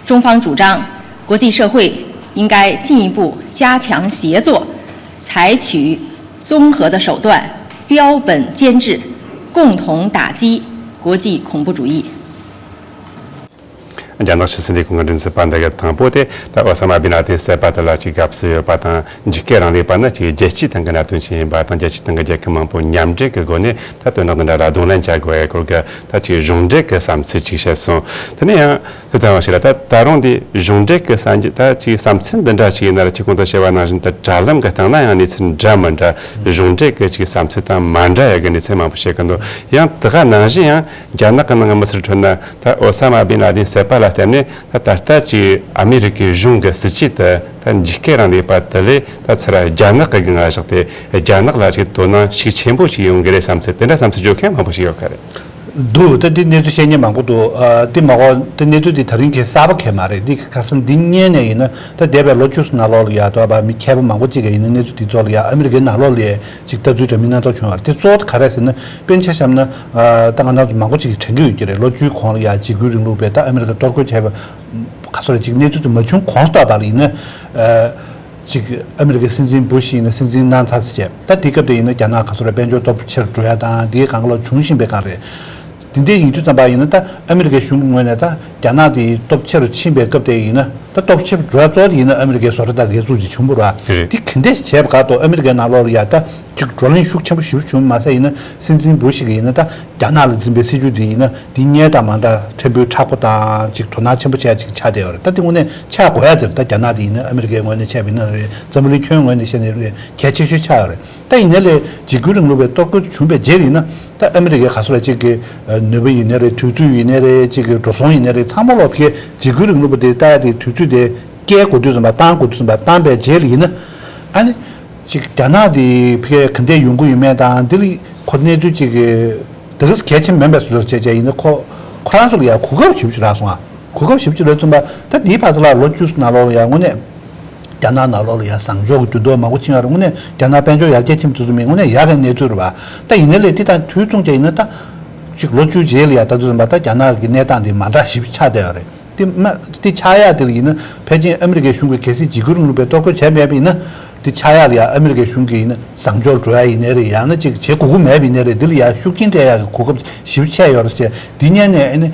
中方主张，国际社会应该进一步加强协作，采取综合的手段，标本兼治，共同打击国际恐怖主义。རྒྱ་ནག་ཕྱི་སྲིད་ལས་ཁུངས་ཀྱི་མགྲིན་ཚབ་པ་འདི་གི་དང་པོ་དེ་ད་ཨོ་ས་མ་བྷིན་ལ་དིན་བསད་པ་དེ་ལ་ཅིག་དགའ་བསུ་ཡོད་པ་དང་། འཇིགས་སྐུལ་རིང་ལུགས་པ་ནི་ཅིག་རྒྱལ་སྤྱིའི་སྟེང་གི་གནད་དོན་ཞིག་ཡིན་པ་དང་། རྒྱལ་སྤྱིའི་སྟེང་གི་རྒྱལ་ཁབ་མང་པོ་མཉམ་འབྲེལ་གྱི་སྒོ་ནས་ད་དོན་དག་འདི་འདྲ་ལ་གདོང་ལེན་བྱ་དགོས་པའི་སྐོར་གྱི་ད་ཅིག་གཞུང་འབྲེལ་གྱི་བསམ་ཚུལ་ཅིག་བཤད་སོང་། དེ་ནས་ཡང་དེ་ལྟ་བ་ཞིག་ལ། ད་ད་རུང་དེ་གཞུང་འབྲེལ་གྱི་བསམ་རྒྱུ་ད་ཅིག་བསམ་ཚུལ་འདི་འདྲ་ཞིག་ཡིན་ན་ར། ཁྱེད་གོང་དུ་བཤད་པ་ནང་བཞིན་དུ་དྲ་ལམ་གྱི་སྟེང་ན་ཡང་གནས་ཚུལ་འདྲ་མི་འདྲ། གཞུང་འབྲེལ་གྱི་ཅིག་བསམ་ཚུལ་དང་མ་འདྲ་ཡ་གི་གནས་ཚུལ་མང་པོ་བཤད་གི་འདུག། ཡང་དེ་ག་ནང་བཞིན་ཡང་རྒྱ་ནག་གི་ནང་གི་མི་སེར་ཁྲོད་ན་ད་ཨོ་ས་མ་བྷིན་ལ་དིན་བསད་པ་ལ་བརྟེན་ནས་ད་ད་ལྟ་ཅིག་ཨ་མི་རི་ཀའི་གཞུང་གི་སྲིད་ཇུས་དེ་ད་འཇིགས་སྐུལ་རིང་ལུགས་པ་དེ་ལས་ད་ཚུར་རྒྱ་ནག་གི་སྒང་ལ་བཞག་སྟེ། རྒྱ་ནག་ལ་ཅིག་དོ་སྣང་ཤུགས་ཆེན་པོ་ཞིག་ཡོང་གི་རེད་བསམ་ཚུལ། དེ་འདྲ་བསམ་ཚུལ་བརྗོད་མཁན་མང་པོ་ཞིག་ཡོད་ཀྱི་རེད། འདུག། ད་འདི་གནས་ཚུལ་བཤད་མཁན་མང་པོ་འདུག། ཨ། འདི་མ་གོ། འདི་གནས་ཚུལ་འདི་ད་རིང་གི་གསར་པ་གང་ཡང་མ་རེད། འདི་ག་ས་འདི་སྔོན་ནས་ཡིན་ན། ད་འདས་པའི་ལོ་བཅུ་ནང་ལོགས་ལ་ཡ། ད་བ་མི་མཁས་པ་མང་པོ་ཅིག་གིས་ཡིན་ན་གནས་ཚུལ་འདི་ཚོ་ལ་ཡ་ཨ་མི་རི་ཀའི་ནང་ལོགས་ལ་ཡ་ཅིག་ལྟ་ཚུལ་འདྲ་མིན་སྣ་ཚོགས་བྱུང་བ་རེད། དེ་གཙོ་བོ་ག་རེ་ཟེར་ན། དཔེར་ན་ཆ་བཞག་ན། ཨ། ད་ང་རང་ཚོ་མང་པོ་ཅིག་གིས་དྲན་གྱི་ཡོད་ཀྱི་རེད། ལོ་བཅུའི་གོང་ལ་ཡ་འཇིགས་སྐུལ་རིང་ལུགས་པས་ད་ཨ་མི་རི་ཀ་གཏོར་རྒོལ་བྱས་པ། ག་ཚོད་རེད། ཅིག་གནས་ཚུལ་དེ་མ་བྱུང་གོང་ལྟ་བ་ལ་ཡིན་ན། ཨ། ཅིག་ཨ་མི་རི་ཀའི་སྲིད་འཛིན་བུ་ཤི་ཡིན་ན་སྲིད་འཛིན་གནང་ཚར་ཟེར་བྱས། ད་དེའི་སྐབས་དེ་ཡིན་ན་རྒྱ་ནག་ག་ཚོད་རེད། དཔལ་འབྱོར་སྟོབས་ཆེར་འགྲོ་ཡ་དང་། དེའི་སྒང་ལ་བྱུང་བཞིན་པའི་སྒང་རེད། དེ་འདྲ་ཡིན་དུས་ཙམ་པ་ཡིན་ན། ད་ཨ་མི་རི་ཀའི་གཞུང་གི་ངོས་ནས་ད་རྒྱ་ནག་དེ་སྟོབས་ཆེ་རུ་ཕྱིན་པའི་སྐབས་དེ་ཡིན་ན། ད་སྟོབས་ཆེ་རུ་འགྲོ་ཡ་གཙོ་བོ་དེ་ཡིན་ན་ཨ་མི་རི་ཀའི་བཟོ་གྲྭ་དང་རྒྱལ་ཚུགས་ཅིག་བྱུང་བ་རེད། དེ་ག་འདྲ་ཞིག་བྱས་པ་དགག་ཏུ་ཨ་མི་རི་ཀའི་ནང་ལོགས་ལ་ཡ་ད་ཅིག་བགྲོ་གླེང་ཤུགས་ཆེན་པོ་ཞེ་པོ་བྱུང་མ་ཟད། ཡིན་ན་སྲིད་འཛིན་བུ་ཤི་གིས་ཡིན་ན་ད་རྒྱ་ནག་ལ་འཛིན་པའི་སྲིད་ཇུས་དེ་ཡིན་ན། འདི་སྔོན་དང་མ་འདྲ། ཕྲན་བུ་མཁྲེགས་པོ་དང་ཅིག་དོ་སྣང་ཆེན་པོ་བྱས་ཅིག་ཆགས་བསྡད་ཡོད་རེད། ད་དེ་དངོས་གནས་ཆགས་དགོས་ཡ་ཟེར། ད་རྒྱ་ནག་དེ་ཡིན་ན་ཨ་མི་རི་ཀའི་ངོས་ནས་བཤད་པ་ཡིན་ན་རེད། འཛམ་བུ་གླིང་ཁྱོན་ངོས་ནས་བཤད་ན་རེད། གལ་ཆེ་ཤོས་ཆགས་ཡོད་རེད། ད་ཡིན་ནའི་ལས་འཇིགས་སྐུལ་རིང་ལུགས་པའི་གཏོར་རྒོལ་བྱུང་བའི་རྗེས་ལ་ཡིན་ན། ད་ཨ་མི་རི་ཀའི་ག་ཚོད་ལ་ཅིག་གི་ནུས་པ་ཡིན་ནའི་རེད། དུས་ཚོད་ཡིན་ནའི་རེད། ཅིག་གི་འགྲོ་སོང་ཡིན་ནའི་རེད། ཚང་མ་ལོག་ཕ་གིའི་འཇིགས་སྐུལ་རིང་ལུགས་པ་དེ་ལྟ་ཡ་དེ་དུས་ཚོད་དེ་བསྐྱལ་དགོས་དུས་ཙམ་པ། བཏང་དགོས་དུས་ཙམ་པ་བཏང་བའི་རྗེས་ལ་ཡིན་ན། ཨ་ནི། ཅིག་རྒྱ་ནག་དེ་ཕ་གིར་ག་འདྲས་ཡོང་གི་ཡོད་མེད་དང་། འདི་ལ་ཁོ་གནས་ཚུལ་ཅིག་གི་དེ་ག་གལ་ཆེན་མིན་པའི་བཟོ་འདྲ་བྱས་བྱས་ཡིན་ན། ཁོ་ཁོ་རང་ཚོ་ལ་ཡ་གོ་སྐབས་ཞེ་པོ་ཅིག་རག་སོང་ཨ། གོ་སྐབས་ཞེ་པོ་ཅིག་རག་ཙམ་པ། ད་འདིའི་བར་ཚོ་ལ་ལོ་བཅུ་ནང་ལོགས་ལ་ཡ་དངོས་གནས་རྒྱ་ནག་ནང་ལོགས་ལ་ཡ་བཟང་ཕྱོགས་ཀྱི་འགྱུར་ལྡོག་མང་པོ་ཕྱིན་ཡོད་རེད། དངོས་གནས་རྒྱ་ནག་དཔལ་འབྱོར་ཡར་རྒྱས་ཕྱིན་པ་དེ་ཚོ་མིན། དངོས་གནས་ཡག་གི་གནས་ཚུལ་རེད་པ། ད་ཡིན་ནའི་ལས་དེ་དང་དུས་མཚུངས་བྱས་ཡིན་ན། ད་ཅིག་ལོ་བཅུ་རྗེས་ལ་ཡ་ད་དུས་ཙམ་པ་ད་རྒྱ་ནག་གི་གནས་སྟངས་དེ་མ་འདྲ་ཞེ་པོ་ཅིག་ཆགས་བསྡད་ཡོད་རེད། དེ་མ་དེ་ཆགས་ཡག་དེ་ལ་ཡིན་ན། ཕལ་ཆེར་ཨ་མི་རི་ཀའི་གཞུང་གིས་གལ་སྲིད་འཇིགས་སྐུལ་རིང་ལུགས་པའི་གཏོར་རྒོལ་བྱས་མེད་པ་ཡིན་ན། དེ་ཆགས་ཡག་ལ་ཡ་ཨ་མི་རི་ཀའི་གཞུང་གིས་ཡིན་ན་བཟང་ཕྱོགས་འགྲོ་ཡ་ཡིན་ནའི་རེད། ཡང་ན་ཅིག་བྱེད་དགོས་ཀྱི་མེད་པ་ཡིན་ནའི་རེད། འདི་ལ་ཡ་ཤུགས་རྐྱེན་སྤྲད་ཡག་གི་གོ་སྐབས་ཞེ་པོ་ཅིག་ཡོད་རེད་ཟེར། དེ་སྔོན་ནས་ཨ་ནི་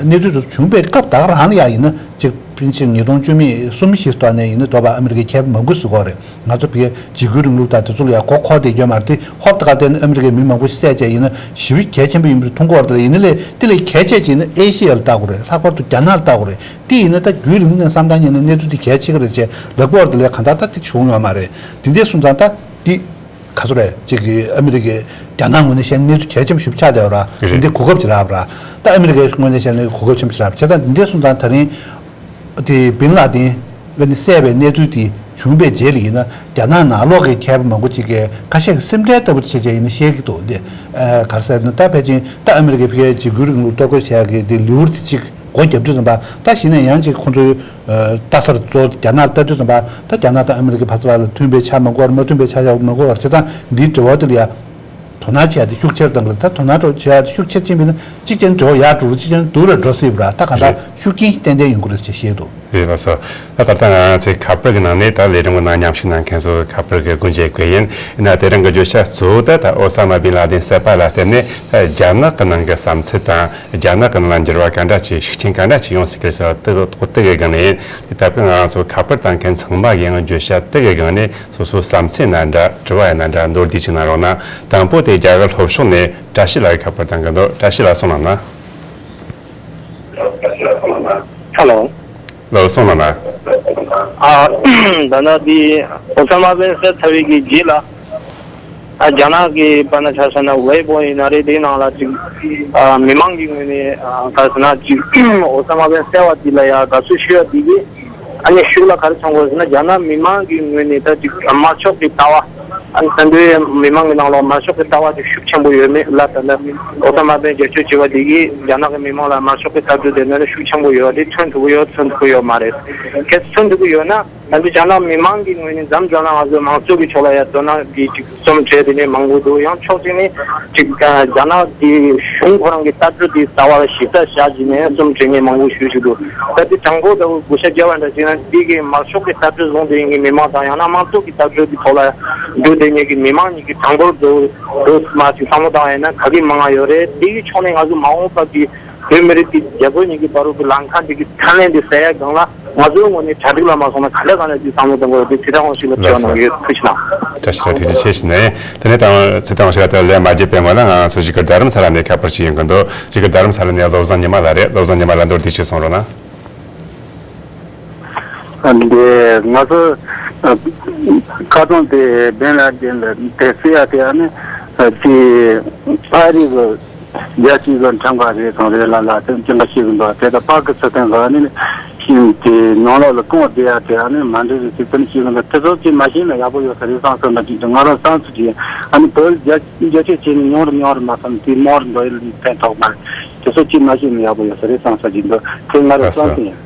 གནས་ཚུལ་དེ་ཚོ་བྱུང་བའི་སྐབས་ད་ག་རང་ལ་ཡ་ཡིན་ན། ཅིག་ཕལ་ཆེར་ཉིས་སྟོང་བཅུ་མེད་གསུམ་བཞི་ཐོག་ནས་ཡིན་ན། དོ་བ་ཨ་མི་རི་ཀའི་མཁས་པ་མང་པོ་ཞིག་ཡོད་རེད། ང་ཚོ་བོད་འཇིགས་སྐུལ་རིང་ལུགས་དང་དེ་ཚོ་ལ་ཡ་མགོ་འཁོར་བསྡད་ཡོད་མ་རེད། དེ་ཧོབ་ཏེ་ག་བལྟས་ན་ཨ་མི་རི་ཀའི་མི་མང་པོ་ཞིག་བསད་བྱས་ཡིན་ན་ཞེ་པོ་གལ་ཆེན་པོ་ཡིན་པ་མཐོང་གི་ཡོད་རེད། ཡིན་ནའི་ལས་དེ་ལས་གལ་ཆེ་ཅིག་ནི་ཨེ་ཤེ་ཡ་ལ་ལྟ་དགོས་རེད། ལྷག་པར་དུ་རྒྱ་ནག་ལ་ལྟ་དགོས་རེད། དེ་ཡིན་ན་ད་རྒྱུན་རིང་ནས་བསམ་བཏང་ཉན་ན་གནས་ཚུལ་དེ་གལ་ཆེ་གི་རེད་ཅེས་ལབ་ཀྱི་ཡོད་རེད། དེ་ལས་གང་ལྟར་ད་དེ་བྱུང་ཡོད་མ་རེད། དེ་འདྲ་སོང་ཙང་ད་དེ་ག་ཚོད་རེད། ཅིག་གི་ཨ་མི་རི་ཀའི་རྒྱ་ནག་ངོས་ནས་བཤད་ན་གནས་ཚུལ་གལ་ཆེན་པོ་ཞིག་ཆགས་བསྡད་ཡོད་རེད། དེ་འདྲའི་གོ་སྐབས་ཅིག་རག་པ་རེད། ད་ཨ་མི་རི་ཀའི་ངོས་ནས་བཤད་ན་གོ་སྐབས་ཆེན་པོ་ཞིག་རག་པ་བྱས་ཙང་། དེ་འདྲ་སོང་ཙང་ད་རིང་དེ་བིན་ལ་དིན་ལ་ནི་བསད་པའི་གནས་ཚུལ་དེ་བྱུང་བའི་རྗེས་ལ་ཡིན་ན། རྒྱ་ནག་ནང་ལོགས་ཀྱི་མཁས་པ་མང་པོ་ཅིག་གིས་ཁ་ཤས་ཀྱིས་སེམས་ཁྲལ་ལྟ་བུ་བྱས་བྱས་ཡིན་ན་བཤད་ཀྱི་འདུག། འདི་ཨ་ག་རེ་ཟེར་ན། ད་ཕལ་ཆེར་ད་ཨ་མི་རི་ཀའི་ཕ་གིའི་འཇིགས་སྐུལ་རིང་ལུགས་གཏོར་རྒོལ་བྱེད་ཡག་གི་དེ་ལེའུ་དེ་གཅིག་འགོ་བརྒྱབ་དུས་ཙམ་པ། ད་གཞི་ནས་ཡང་ཅིག་ཁོང་ཚོའི་ཨ་ལྟ་སར་གཙོ་བོ་རྒྱ་ནག་ལ་ལྟ་དུས་ཙམ་པ། ད་རྒྱ་ནག་དང་ཨ་མི་རི་ཀའི་བར་དུ་ལ་མཐུན་པའི་ཆ་མ་འགོར། མ་མཐུན་པའི་ཆ་ཡང་མ་འགོར་བར་བྱས་ཙང་། འདིའི་འབྲེལ་བ་དེ་ལ་ཡ་དོ་སྣང་བྱེད་ཡ་དེ་ཤུགས་ཆེར་བཏང་གི་རེད། ད་དོ་སྣང་ཤུགས་བྱེད་ཡ་དེ་ཤུགས་ཆེར་ཕྱིན་པ་ཡིན་ན། གཅིག་རྐྱང་འབྲེལ་བ་ཡག་འགྲོ་རེད། གཅིག་རྐྱང་སྡུག་རུ་འགྲོ་སྲིད་པ་རེད། ད་གང་ལྟར་རེད། ཤུགས་རྐྱེན་ཞིག་ཏན་ཏན་ཡོང་གི་རེད་ཅེས་བཤད་འདུག། རེད་ལགས་སོ། ད་ད་ལྟ་ང་ཚོའི་ཁ་པར་གྱི་ནང་ནས་ད་ལས་རིམ་གྱི་ནང་མཉམ་ཞུགས་གནང་མཁན་ཚོའི་ཁ་པར་གྱི་སྒོ་འབྱེད་དགོས་ཡིན། ཡིན་ན་དེ་རིང་གི་བརྗོད་བྱ་གཙོ་བོ་དེ་ད་ཨོ་ས་མ་བིན་ལ་དིན་བསད་པ་ལ་བརྟེན་ནས་ད་རྒྱ་ནག་གི་ནང་གི་བསམ་ཚུལ་དང་། རྒྱ་ནག་གི་ནང་ལ་འགྱུར་བ་ག་འདྲ་ཅིག་ཤུགས་རྐྱེན་ག་འདྲ་ཅིག་ཡོང་སྲིད་ཀྱི་རེད་ཟེར་བ་དེ་དེ་གི་སྒང་ནས་ཡིན། དེ་ལྟ་བུའི་ང་རང་ཚོ་ཁ་པར་བཏང་མཁན་ཚང་མ་གི་ཡང་བརྗོད་བྱ་དེ་གི་སྒང་ནས་སོ་སོའི་བསམ་ཚུལ་ཡིན་ན་འདྲ། དྲི་བ་ཡིན་ན་འདྲ། མདོར་བསྡུས་ཅིག་གནང་རོགས་གནང་། དང་པོ་དེ་རྒྱ་གར་ལྷོ་ཕྱོགས་ནས་བཀྲ་ཤིས་ལགས་ཀྱིས་ཁ་པར་བཏང་གི་འདུག། བཀྲ་ཤིས་ལགས་གསུངས་གནང་ན། ཧེ་ལོ། ལགས་གསུངས་གནང་ན། ཨ། ད་ནི་འདི་ཨོ་ས་མ་བིན་བསད་ཚར་བའི་གི་རྗེས་ལ། ཨ། རྒྱ་ནག་གི་པ་ན་ཆ་བཞག་ན་ཝེ་པོ་ཡིན་ན་རེད། དེའི་ནང་ལ་ཅིག་ཨ། མི་མང་གི་ངོས་ནས་ཨ། ག་རེ་ཟེར་ན་ཅིག་ཨོ་ས་མ་བིན་བསད་པ་དེ་ལ་ཡ་དགའ་བསུ་ཞུ་ཡ་དེ་གི། ཨ་ནི་ཤུགས་ལ་ག་རེ་བྱུང་དགོས་ཟེར་ན། རྒྱ་ནག་མི་མང་གི་ངོས་ནས་ད་ཅིག་དམར་ཕྱོགས་ཀྱི་ལྟ་བ། ཨ་ནི་ད་དུང་མི་མང་གི་ནང་ལ་དམར་ཕྱོགས་ཀྱི་ལྟ་བ་དེ་ཤུགས་ཆེན་པོ་ཡོད་མེད་ལ། ད་ལྟ་ཨོ་ས་མ་བིན་རྒྱབ་སྐྱོར་བྱས་པ་དེ་གིས་རྒྱ་ནག་གི་མི་མང་ལ་དམར་ཕྱོགས་ཀྱི་ལྟ་གྲུབ་དེ་ནི་ཤུགས་ཆེན་པོ་ཡོད་པ་དེ་མཚོན་ཐུབ་ཀྱི་ཡོད། མཚོན་ཐུབ་ཀྱི་ཡོད་མ་རེད། གལ་སྲིད་མཚོན་ཐུབ་ཀྱི་ཡོད་ན། ད་ལྟ་རྒྱ་ནག་མི་མང་གི་ངོས་ནས་མཚམས་སྦྱོར་ན་ང་ཚོ་མང་གཙོ་གི་ཕྱོགས་ལ་ཡ་དོ་སྣང་གི་ཅིག་རྩོམ་བྲིས་དེ་ནས་མང་པོ་འདུག། ཡང་ཕྱོགས་གཅིག་ནས་ཅིག་རྒྱ་ནག་གི་གཞུང་ཁོ་རང་གི་ལྟ་གྲུབ་དེ་ལྟ་བ་ལ་ཞིབ་ལྟ་བྱ་བྱས་ནས་རྩོམ་བྲིས་མཁན་མང་པོ་ཞེ་ཅིག་འདུག། ད་ལྟ་དྲང་པོ་ལྟ་བུ་བགོ་བཤའ་རྒྱབ་པ་འདྲ་བྱས་ན། འདི་གི་དམར་ཕྱོགས་ཀྱི་ལྟ་གྲུབ་བཟུང་བསྡད་མཁན་གྱི་མི་མང་དང་། ཡང་ན་དམངས་གཙོ་གི་ལྟ་གྲུབ་ཀྱི་ཐོག་ལ་ འདུག་དེ་ཉིད་ཀྱི་མི་མང་ཉིད་ཀྱི་གྲངས་འབོར་འདུག་འདུག་མ་ཅིག་བསམ་བློ་བཏང་ཡིན་ན་ག་གི་མང་ང་ཡོད་རེད། དེ་གི་ཕྱོགས་ནས་ང་ཚོ་མ་འོངས་པ་གི་བོད་མི་རིགས་ཀྱི་རྒྱ་བོད་གཉིས་ཀྱི་བར་དུ་གི་ལམ་ཁ་འདི་གི་ཁ་ལན་འདི་ཟེར་ཡ་སྒང་ལ་ང་ཚོའི་ངོས་ནས་གྲ་སྒྲིག་ལ་མ་སོང་ན་ག་ལེ་ག་ལེ་འདི་བསམ་བློ་གཏོང་དགོས་རེད། འདི་ཚེ་བརྟན་དབང་ཕྱུག་ལ་དྲི་བ་གནང་གི་ཡོད། ཐུགས་རྗེ་གནང་། བཀྲ་ཤིས་ལགས་ཐུགས་རྗེ་ཆེ་ཞུ་ནས། དེ་ནས་ད་ཚེ་བརྟན་དབང་ཕྱུག་ལགས་ལན་མ་བརྒྱབ་པའི་སྔོན་ལ་ང་ཚོ་གཞིས་ཀ་རྡ་རམ་ས་ལ་ནས་ཁ་པར་ཅིག་ཡོང་གི་འདུག་གཞིས་ཀ་རྡ་རམ་ས་ལ་ནས་བློ་བཟང་ཉི་མ་ལགས་རེད། བློ་བཟང་ཉི་མ་ལགས་མདོར་བསྡུས་ཅིག་གསུང་རོགས་གནང་། འདི་ང་ཚོ་ཁ་སང་དེ་བན་ལ་དེ་ལ་དེ་སི་ཡ་དེ་ཨ་ནི་ཅི་ཨ་རི་གི་རྒྱལ་སྤྱི་གི་ཁྲིམས་ཁང་རེད་དང་རེད་ལ་ལ་དེ་ཅི་འདྲ་ཞིག་འདུག་དེ་ད་པཱ་ཀི་སི་ཐན་གི་ཨ་ནི་ཤིང་དེ་ནང་ལོགས་ལ་གང་བསྡད་ཡ་དེ་ཨ་ནི་མ་འདྲ་རེད་ཟེར་དེ་ནི་ཞིག་འདུག་དེ་ཚོ་ཅི་མ་ཤེས་ན་ཡག་པོ་ཡོད་ས་རེད་བསམ་སོང་ན་ཅི་འདུག་ང་རང་བསམ་ཚུལ་ཅི་ཨ་ནི་བོད་རྒྱ་རྒྱ་ཆེ་ཆེ་ནི་ཉུང་རུ་ཉུང་རུ་མ་སོང་དེ་མང་རུ་འགྲོ་ཡི་ལ་ཕན་ཐོགས་མ་རེད། དེ་ཚོ་ཅི་མ་ཤེས་ན་ཡག་པོ་ཡོད་ས་རེད་བསམ་ས་ཅི་འདུག་དེ་ང་རང་བསམ་ཚུལ་ཡིན།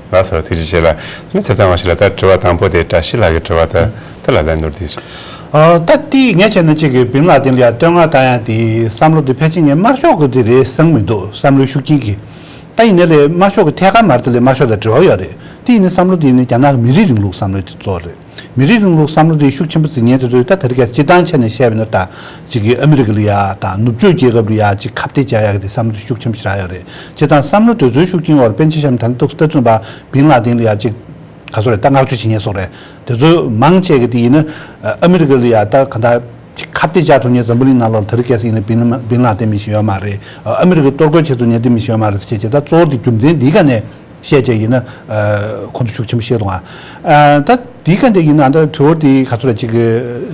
ལགས་སོ། ཐུགས་རྗེ་ཆེ་ལགས། ནི་ཚེ་བརྟན་དབང་ཕྱུག་ལགས་ད་དྲི་བ་དང་པོ་དེ་བཀྲ་ཤིས་ལགས་ཀྱི་དྲི་བ་དེ་དེ་ལ་ལན་མདོར་བསྡུས་ཤིག་ཨ་ད་དེ་ངས་བྱས་ན་གཅིག་གི་བིན་ལ་དིན་ལ་ཡ་བསྟོད་བསྔགས་བཏང་ཡ་དེ་བསམ་བློ་དེ་ཕལ་ཆེར་ངས་དམར་ཤོག་གི་དེ་རེད་བསམ་མི་འདུག་བསམ་བློའི་ཤུགས་རྐྱེན་གྱིས། ད་ཡིན་ནའི་ལས་དམར་ཤོག་གི་ཐད་ཀར་མ་རེད། དེ་ལས་དམར་ཤོག་དང་འབྲེལ་བ་ཡོད་རེད། དེ་ཡིན་ནའི་བསམ་བློ་དེ་ཡིན་ནའི་རྒྱ་ནག་གི་མི་རིགས་རིང་ལུགས་བསམ་བློ་དེ་གཙོ་བོ་རེད། མི་རིགས་རིང་ལུགས་བསམ་བློ་དེ་ཤུགས་ཆེན་པོ་འཛིན་མཁན་དེ་ཚོས་ད་དེ་རིང་ཁ་སང་སྤྱིར་བཏང་ཆ་ནས་བཤད་པ་ཡིན་ན་ད་གཅིག་གི་ཨ་མི་རི་ཀ་ལ་ཡ་གཅིག་ཁ་གཏད་བཅག་ཡ་གི་དེ་བསམ་བློ་དེ་ཤུགས་ཆེན་པོ་ཞེ་དྲག་ཡོད་རེད། སྤྱིར་བཏང་བསམ་བློ་དེ་ཚོའི་ཤུགས་རྐྱེན་འོག་ལ་པཎ་ཆེན་བཤམས་ད་ནི་ཏོག་ཙམ་ལྟ་ཚུལ་པ་བིན་ལ་དིན་ལ་ཡ་གཅིག་ག་ཚོད་རེད། ད་བསྔགས་བརྗོད་བྱེད་མཁན་སོགས་རེད། དེ་ཚོ་མང་ཆེ་གི་དེ་ཡིན་ན་ཨ་མི་རི་ཀ་ལ་ཡ་ད་ག་འདྲ་ཅིག་ཁ་གཏད་བཅག་ཐུབ་མཁན་འཛམ་བུ་གླིང་ནང་ལོགས་ལ་དེ་རིང་ཁ་སང་ཡིན་ན་བིན་ལ་བིན་ལ་དིན་མི་ཞིག་ཡོད་མ་རེད། ཨ་མི་རི་ཀ་གཏོར་རྒོལ་བྱེད་ཐུབ་མཁན་དེ་མི་ཞིག་ཡོད་མ་རེད་ཟེར་བྱས་བྱས་ད་གཙོ་བོ་དེ་རྒྱུ་མཚན་འདིའི་སྒང་ནས་བཤད་བྱས་ཡིན་ན་ཨ་ཁོང་ཚོ་ཤུགས་ཆེན་པོ་བཤད་འདུག་ཨ་ད་འདིའི་སྒང་དེ་ཡིན་ན་ད་དྲི་བ་དེ་ག་ཚོད་རེད། ཅིག་གི་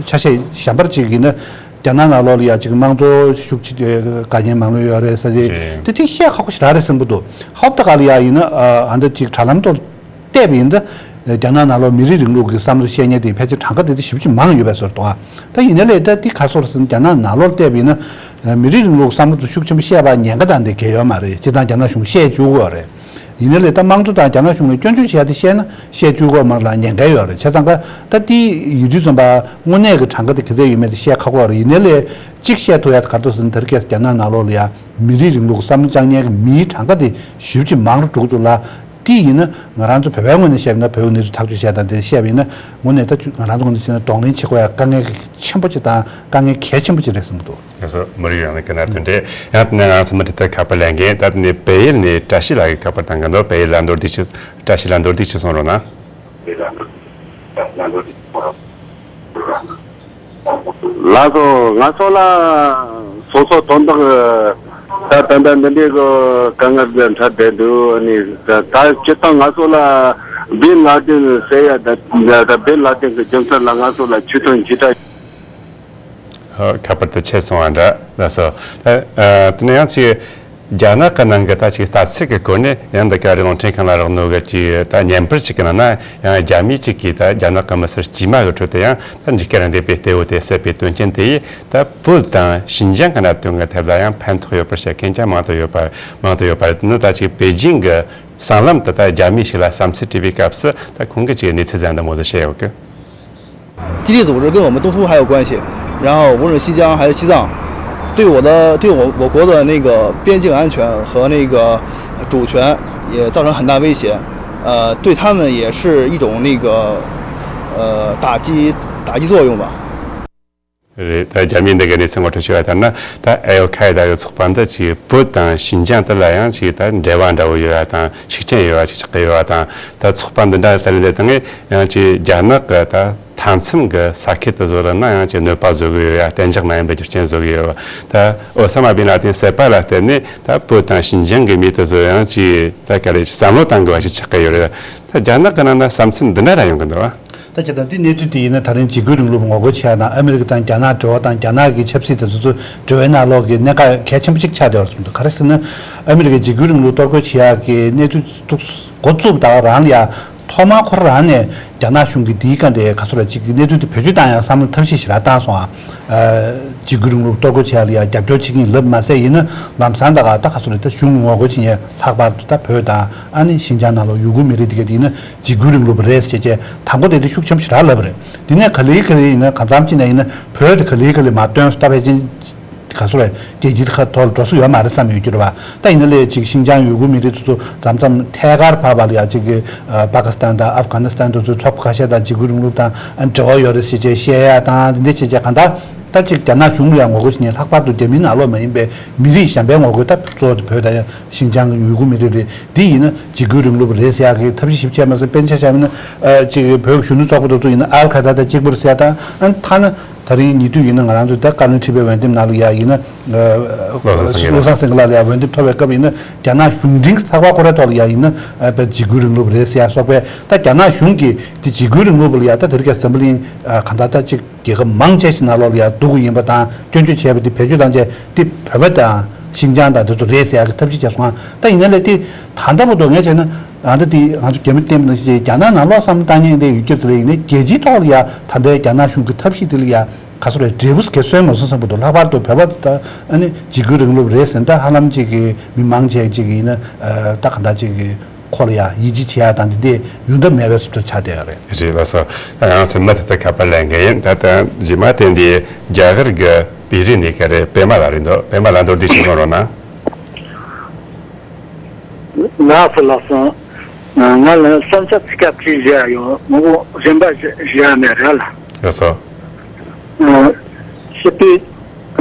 ཆ་ཤས་གཞན་པར་ཅིག་ཡིན་ན་རྒྱ་ནག་ནང་ལོགས་ལ་ཡ་ཅིག་དམངས་གཙོ་ཤུགས་ཆེ་དཀའ་ངལ་མང་པོ་ཡོད་རེད་ཟེར་ཏེ་དེ་དེ་བཤད་ཁག་པོ་ཞེ་དྲག་རེད་བསམ་གྱི་འདུག་ཧོབ་ཏེ་ག་ལ་ཡ་ཡིན་ན་ཨ་ད་ཅིག་དྲ་ལམ་ཐོག་བལྟས་པ་ཡིན་ད། རྒྱ་ནག་ནང་ལོགས་མི་རིགས་རིང་ལུགས་ཀྱི་བསམ་བློ་བཤད་མཁན་དེ་ཕལ་ཆེར་གྲངས་ཀ་དེ་དེ་ཞེ་པོ་ཅིག་མང་ཡོད་པའི་བཟོ་འདུག་ཨ་ད་ཡིན་ནའི་ལས་ད་དེ་ག་སོགས་ཟིན་རྒྱ་ནག་ནང་ལོགས་བལྟས་པ་ཡིན་ན་མི་རིགས་རིང་ལུགས་བསམ་བློ་དེ་ཤུགས་ཆེན་པོ་བཤད་པ་ཉེན་ཁ་དང་དེ་གལ་ཡོད་མ་རེད། སྤྱིར་བཏང་རྒྱ་ནག་གཞུང་བཤད་བཅུག་གི་ཡོད་རེད། ཡིན་ནའི་ལས་ད་དམངས་གཙོ་དང་རྒྱ་ནག་གཞུང་ལ་སྐྱོན་བརྗོད་བྱེད་ཡ་དེ་བཤད་ན་བཤད་བཅུག་གི་ཡོད་མ་རེད་ལ་ཉེན་ཁ་ཡོད་རེད། བྱས་ཙང་ཀ་ད་དེ་ཡིན་དུས་ཙམ་པ་དངོས་གནས་ཀྱི་གྲངས་ཀ་དེ་ག་ཚད་ཡོད་མེད་དེ་བཤད་ཁག་པོ་རེད། ཡིན་ནའི་ལས་གཅིག་བཤད་ཐུབ་ཡ་དེ་ག་རེ་འདུག་ཟེར་ན་དེ་རིང་ཁ་སང་རྒྱ་ནག་ནང་ལོགས་ལ་ཡ་མི་རིགས་རིང་ལུགས་བསམ་བློ་བཅངས་མཁན་གྱི་མིའི་གྲངས་ཀ་དེ་ཞེ་པོ་ཅིག་མང་རུ་འགྲོ་གི་འདུག་ལ། དེ་ཡིན་ན་ང་རང་ཚོ་བོད་པའི་ངོས་ནས་བཤད་པ་ཡིན་ན་བོད་ཀྱི་གནས་ཚུལ་ཐག་གཅོད་བྱས་དང་དེ་བཤད་པ་ཡིན་ན་དངོས་གནས་ད་ང་རང་ཚོ་ངོས་ནས་བཤད་ན་གདོང་ལེན་བྱེད་དགོས་ཡ་དཀའ་ངལ་ཆེན་པོ་ཅིག་དང་དཀའ་ངལ་གལ་ཆེན་པོ་ཅིག་རེད་བསམ་གྱི་འདུག་ལགས་སོ། མི་རིགས་རང་ལུགས་ཀྱི་གནད་དོན་རེད། ཡང་དེ་ནས་ང་ཚོ་མུ་མཐུད་དུ་ཁ་པར་ལེན་མཁན་ད་དེ་ནས་བལ་ཡུལ་ནས་བཀྲ་ཤིས་ལགས་ཀྱིས་ཁ་པར་བཏང་གི་འདུག་བལ་ཡུལ་ལ་མདོར་བསྡུས་ཤིག་བཀྲ་ཤིས་ལགས་མདོར་བསྡུས་ཤིག་གསུང་རོགས་གནང་། ལགས་སོ། ང་ཚོ་ལ་སོ་སོ་དོན་དག་ད་ད་ལྟ་འདི་འདྲའི་གི་དཀའ་ངལ་འདི་འཕྲད་བསྡད་འདུག་ཨ་ནི་ད་ད་སྤྱིར་བཏང་ང་ཚོ་ལ་བིན་ལ་དིན་ཟེར་ཡ་ད་ད་བིན་ལ་དིན་གི་རྒྱུ་མཚན་ལ་ང་ཚོ་ལ་ཆོད་དོན་ཇི་ལྟར། ཁ་པར་དུ་ཆད་སོང་བ་འདྲ་ལགས་སོ། ད་ཨ་དེ་ནས་ཡང་ཅིག་རྒྱ་ནག་གི་ནང་གི་ད་ཅིག་ལྟ་ཚུལ་གྱི་སྐོར་ནས་ཡང་འདི་ག་རེ་རླུང་འཕྲིན་ཁང་ལ་རག་ནོ་གི་ཅིག་ད་བརྙན་པར་ཅིག་གི་ནང་ན་ཡང་རྒྱ་མི་ཅིག་གིས་ད་རྒྱ་ནག་གི་མི་སེར་དཀྱུས་མ་གི་ཁྲོད་དུ་ཡང་ད་འཇིགས་སྐུལ་རིང་ལྡན་པའི་གཏེ་བོ་དེ་བསད་པའི་དོན་རྐྱེན་དེ་ཡིས་ད་བོད་དང་ཞིན་ཅང་གི་གནད་དོན་གྱི་ཐད་ལ་ཡང་ཕན་ཐོགས་ཡོད་པར་བཤད་མཁན་ཀྱང་མང་དུ་ཡོད་པ་མང་དུ་ཡོད་པ་རེད། དེ་ནི་ད་ཅིག་པེ་ཅིང་གི་སྲང་ལམ་དུ་ད་རྒྱ་མི་ཞིག་ལ་བསམ་ཚུལ་དྲིས་པའི་སྐབས་སུ་ད་ཁོང་གིས་ཅིག་གནས་ཚུལ་གཞན་དུ་མོ་དུ་བཤད་ཡོད་གི། 基地组织跟我们东突还有关系，然后无论新疆还是西藏，对我的对我我国的那个边境安全和那个主权也造成很大威胁，呃，对他们也是一种那个呃打击打击作用吧。 རེད། ད་རྒྱ་མིས་འདི་གའི་གནས་ཚུལ་ངོ་སྤྲོད་བྱས་པ་ལྟར་ན་ད་ཨལ་ཁ་ཨི་ད་གི་ཚོགས་པ་འདི་ཅིག་བོད་དང་ཞིན་ཅང་དེ་ལ་ཡང་ཅིག་ད་འབྲེལ་བ་འདྲ་བོ་ཡོད་པ་དང་ཤུགས་རྐྱེན་ཡོད་པ་ཅིག་ཆགས་ཀྱི་ཡོད་པ་དང་། ད་ཚོགས་པ་འདི་འདྲ་དེ་ལ་འདི་དང་ཡང་ཅིག་རྒྱ་ནག་གི་ད་མཐའ་མཚམས་ཀྱི་ས་ཁུལ་དེ་ཚོ་ལ་ན་ཡང་ཅིག་གནོད་པ་བཟོ་གི་ཡོད་པ་གཏན་འཇགས་མ་ཡིན་པའི་རྒྱུ་རྐྱེན་བཟོ་གི་ཡོད་པ། ད་ཨོ་ས་མ་བིན་ལ་དིན་བསད་པ་ལ་བརྟེན་ནས་ད་བོད་དང་ཞིན་ཅང་གི་མི་དེ་ཚོ་ཡང་ཅིག་ད་ག་རེ་བསམ་བློ་བཏང་དགོས་པ་ཅིག་ཆགས་ཀྱི་ཡོད་རེད། ད་རྒྱ་ནག་གི་ནང་ན་བསམ་ཚུལ་འདི་འདྲ་ར་ཡོང་གི་འདུག་བ། ད་བྱས་ཙང་འདི་གནས་ཚུལ་དེ་ཡིན་ན་ད་རིང་འཇིགས་སྐུལ་རིང་ལུགས་ངོ་རྒོལ་བྱེད་ཡ་དང་ཨ་མི་རི་ཀ་དང་རྒྱ་ནག་འབྲེལ་བ་དང་རྒྱ་ནག་གི་ཆབ་སྲིད་དེ་ཚོ་ཚོ་འབྲེལ་བའི་ནང་ལོགས་ཀྱི་གནད་འགག་གལ་ཆེན་པོ་གཅིག་ཆགས་བསྡད་པ་ཚོ་འདུག་ག་རེ་ཟེར་ན་ཨ་མི་རི་ཀའི་འཇིགས་སྐུལ་རིང་ལུགས་གཏོར་རྒོལ་བྱེད་ཡ་གི་གནས་ཚུལ་ཚོ་འགོ་བཙུགས་ད་ག་རང་ལ་ཡ་ཐོག་མར་ཁོ་རང་ནས་རྒྱ་ནག་གཞུང་གིས་འདིའི་སྒང་དེ་ག་ཚོད་ལ་གཅིག་གི་གནས་ཚུལ་དེ་བེད་སྤྱོད་བཏང་ཡ་བསམ་བློ་ཐབས་ཤེས་ཞེ་དྲག་བཏང་སོང་ཨ། འཇིགས་སྐུལ་རིང་ལུགས་གཏོར་རྒོལ་བྱེད་ཡ་ལ་ཡ་རྒྱབ་སྐྱོར་བྱེད་ཀྱི་ཡིན་ལབ་མ་ཟད་ཡིན་ན་ལམ་སང་ད་ག་ད་ག་ཚོད་ལ་ད་གཞུང་ངོ་རྒོལ་བྱེད་མཁན་ལྷག་པར་དུ་ད་བོད་དང་ཨ་ནི་ཞིན་ཅང་ནང་ལོགས་ཡུ་གུར་མི་རིགས་དེ་ག་དེ་ཡིན་ན་འཇིགས་སྐུལ་རིང་ལུགས་པ་རེད་ཟེར་བྱས་དང་པོ་དེ་དེ་ཤུགས་ཆེན་པོ་ཞེ་དྲག་ལབ་པ་རེད། དེ་ནས་ག་ལེ་ག་ལེ་ཡིན་ན་གང་འཚམ་ཅིག་ནས་ཡིན་ན་བོད་དེ་ག་ལེ་ག་ལེ་མར་བཏོན་སོང་ད་ཕལ་ཆེར། ག་ཚོད་རེད། རྒྱལ་སྤྱིའི་ཁ་ཐོག་ལ་འགྲོ་ས་ཡོད་མ་རེད་བསམ་ཡོད་རྒྱུ་རེད་བ། ད་ཡིན་ན་ལས་ཅིག་ཤིན་ཅང་ཡུ་གུར་མི་རིགས་ཚོ་མཚམས་མཚམས་ཐད་ཀར་བར་བར་ལ་ཡ་ཅིག་གི་ཨ་པ་ཀི་སི་ཐན་དང་ཨབ་གྷ་ནི་སི་ཐན་དེ་ཚོའི་ཚོགས་པ་ཁ་ཤས་དང་འཇིགས་སྐུལ་རིང་ལུགས་དང་འབྲེལ་བ་ཡོད་རེད་ཟེར་བྱས་བཤད་ཡ་དང་དེ་འདྲ་བྱས་བྱས་གང་ལྟར་ད་ཅིག་རྒྱ་ནག་གཞུང་ལ་ཡ་ངོ་རྒོལ་བྱེད་མཁན་ལྷག་པར་དུ་རྒྱ་མིའི་ནང་ལོགས་མ་ཡིན་པའི་མི་རིགས་གཞན་པའི་ངོ་རྒོལ་ད་གཙོ་བོ་དེ་བོད་དང་ཤིན་ཅང་ཡུ་གུར་མི་རིགས་རེད། འདི་ཡིན་ན་འཇིགས་སྐུལ་རིང་ལུགས་རེད་ཟེར་ཡ་གི་ཐབས་ཤེས་ཞིབ་བྱས་མ་ཟད་དཔེར་ན་ཆ་བཞག་པ་ཡིན་ན་ཨ་ཅིག་བོད་གཞོན་ནུ་ཚོགས་པ་དེ་ཚོ་ཡིན་ན་ཨལ་ཁ་ད་དང་གཅིག་པ་རེད་ཟེར་ཡ་དང་ཨ་ཐ་ན། ད་རིང་ཉེ་དུས་ཡིན་ན་ང་རང་ཚོ་ད་བཀའ་བློན་ཁྲི་པའི་འོས་འདེམས་ནང་ལ་ཡ་ཡིན་ན། བློ་བཟང་སེང་གེ་བློ་བཟང་སེང་གེ་ལགས་ལ་ཡ་འོས་འདེམས་ཐོབ་པའི་སྐབས་ཡིན་ན་རྒྱ་ནག་གཞུང་འབྲེལ་ཚགས་པར་ཁོ་རའི་ཐོག་ལ་ཡ་ཡིན་ན་ཨ་བའི་འཇིགས་སྐུལ་རིང་ལུགས་རེད་ཟེར་ཡ་སོགས་པའི་ད་རྒྱ་ནག་གཞུང་གིས་དེ་འཇིགས་སྐུལ་རིང་ལུགས་ལ་ཡ་ད་དེ་རིང་ཁ་སང་འཛམ་བུ་གླིང་གང་ལྟར་ད་ཅིག་རྒྱལ་ཁབ་མང་ཆེ་ཞིག་ནང་ལོགས་ལ་ཡ་སྡུག་གི་ཡིན་པ་དང་སྐྱོན་བརྗོད་བྱས་པ་དེ་བེད་སྤྱོད་བཏང་བྱས་དེ་བོད་པ་དང་ཤིན་ཅང་དང་དེ་ཚོ་རེད་ཟེར་ཡ་གི་ཐབས་ཤེས་བྱས་སོང་། ད་ཡིན་ན་ལས་དེ་ད་ལྟ་བར་དུ་ངས་བྱས་ན། ཨ་ད་དེ་ང་ཚོ་རྒྱ་མི་བསྟན་པ་ནང་བཞིན་རྒྱ་ནག་ནང་ལོགས་བསམ་བློ་བཏང་མཁན་དེ་ཡོད་རྒྱུ་དེ་ལ་ཡིན་ནའི་རྒྱལ་སྤྱིའི་ཐོག་ལ་ཡ་ད་ལྟའི་རྒྱ་ནག་གཞུང་གི་ཐབས་ཤེས་དེ་ལ་ཡ་ག་ཚོད་རེད་འབྲས་བུ་ག་སོན་མ་སོན་བསམ་གྱི་འདུག་ལྷག་པར་དུ་བོད་པ་ད་ཨ་ནི་འཇིགས་སྐུལ་རིང་ལུགས་རེད་ཟེར་ན་ད་ཧ་ལམ་ཅིག་གི་མི་མང་ཆེ་ཅིག་གི་ཡིན་ན་ད་ག་འདྲ་ཅིག་གི་ཁོ་ལ་ཡ་ཡིད་ཆེས་བྱེད་ཡ་དང་དེ་འདྲ་ཡོང་ཐབས་མེད་པའི་བཟོ་འདྲ་ཆགས་བསྡད་ཡོད་རེད། རེད་ལགས་སོ། ད་ང་ཚོས་མུ་མཐུད་དུ་ཁ་པར་ལེན་གི་ཡིན། ད་ལྟ་རྗེས་མ་དེ་འདི་རྒྱ་གར་གྱི་བེ་རི་ནས་ག་རེ་པད་མ་ལགས་རེད་འདུག་པད་མ་ལགས་མདོར་བསྡུས་ཅིག་གསུང་རོགས་གནང་། ལགས་སོ་ལགས་སོ། ང་ལ་བསམ་འཆར་ཚིག་ཁ་ཅིག་བཞག་ཡོད། མང་པོ་རིམ་པ་བཞག་ཡ་མེད་ར་ལ། ལགས་སོ། ཨ་སྤྱི་པའི་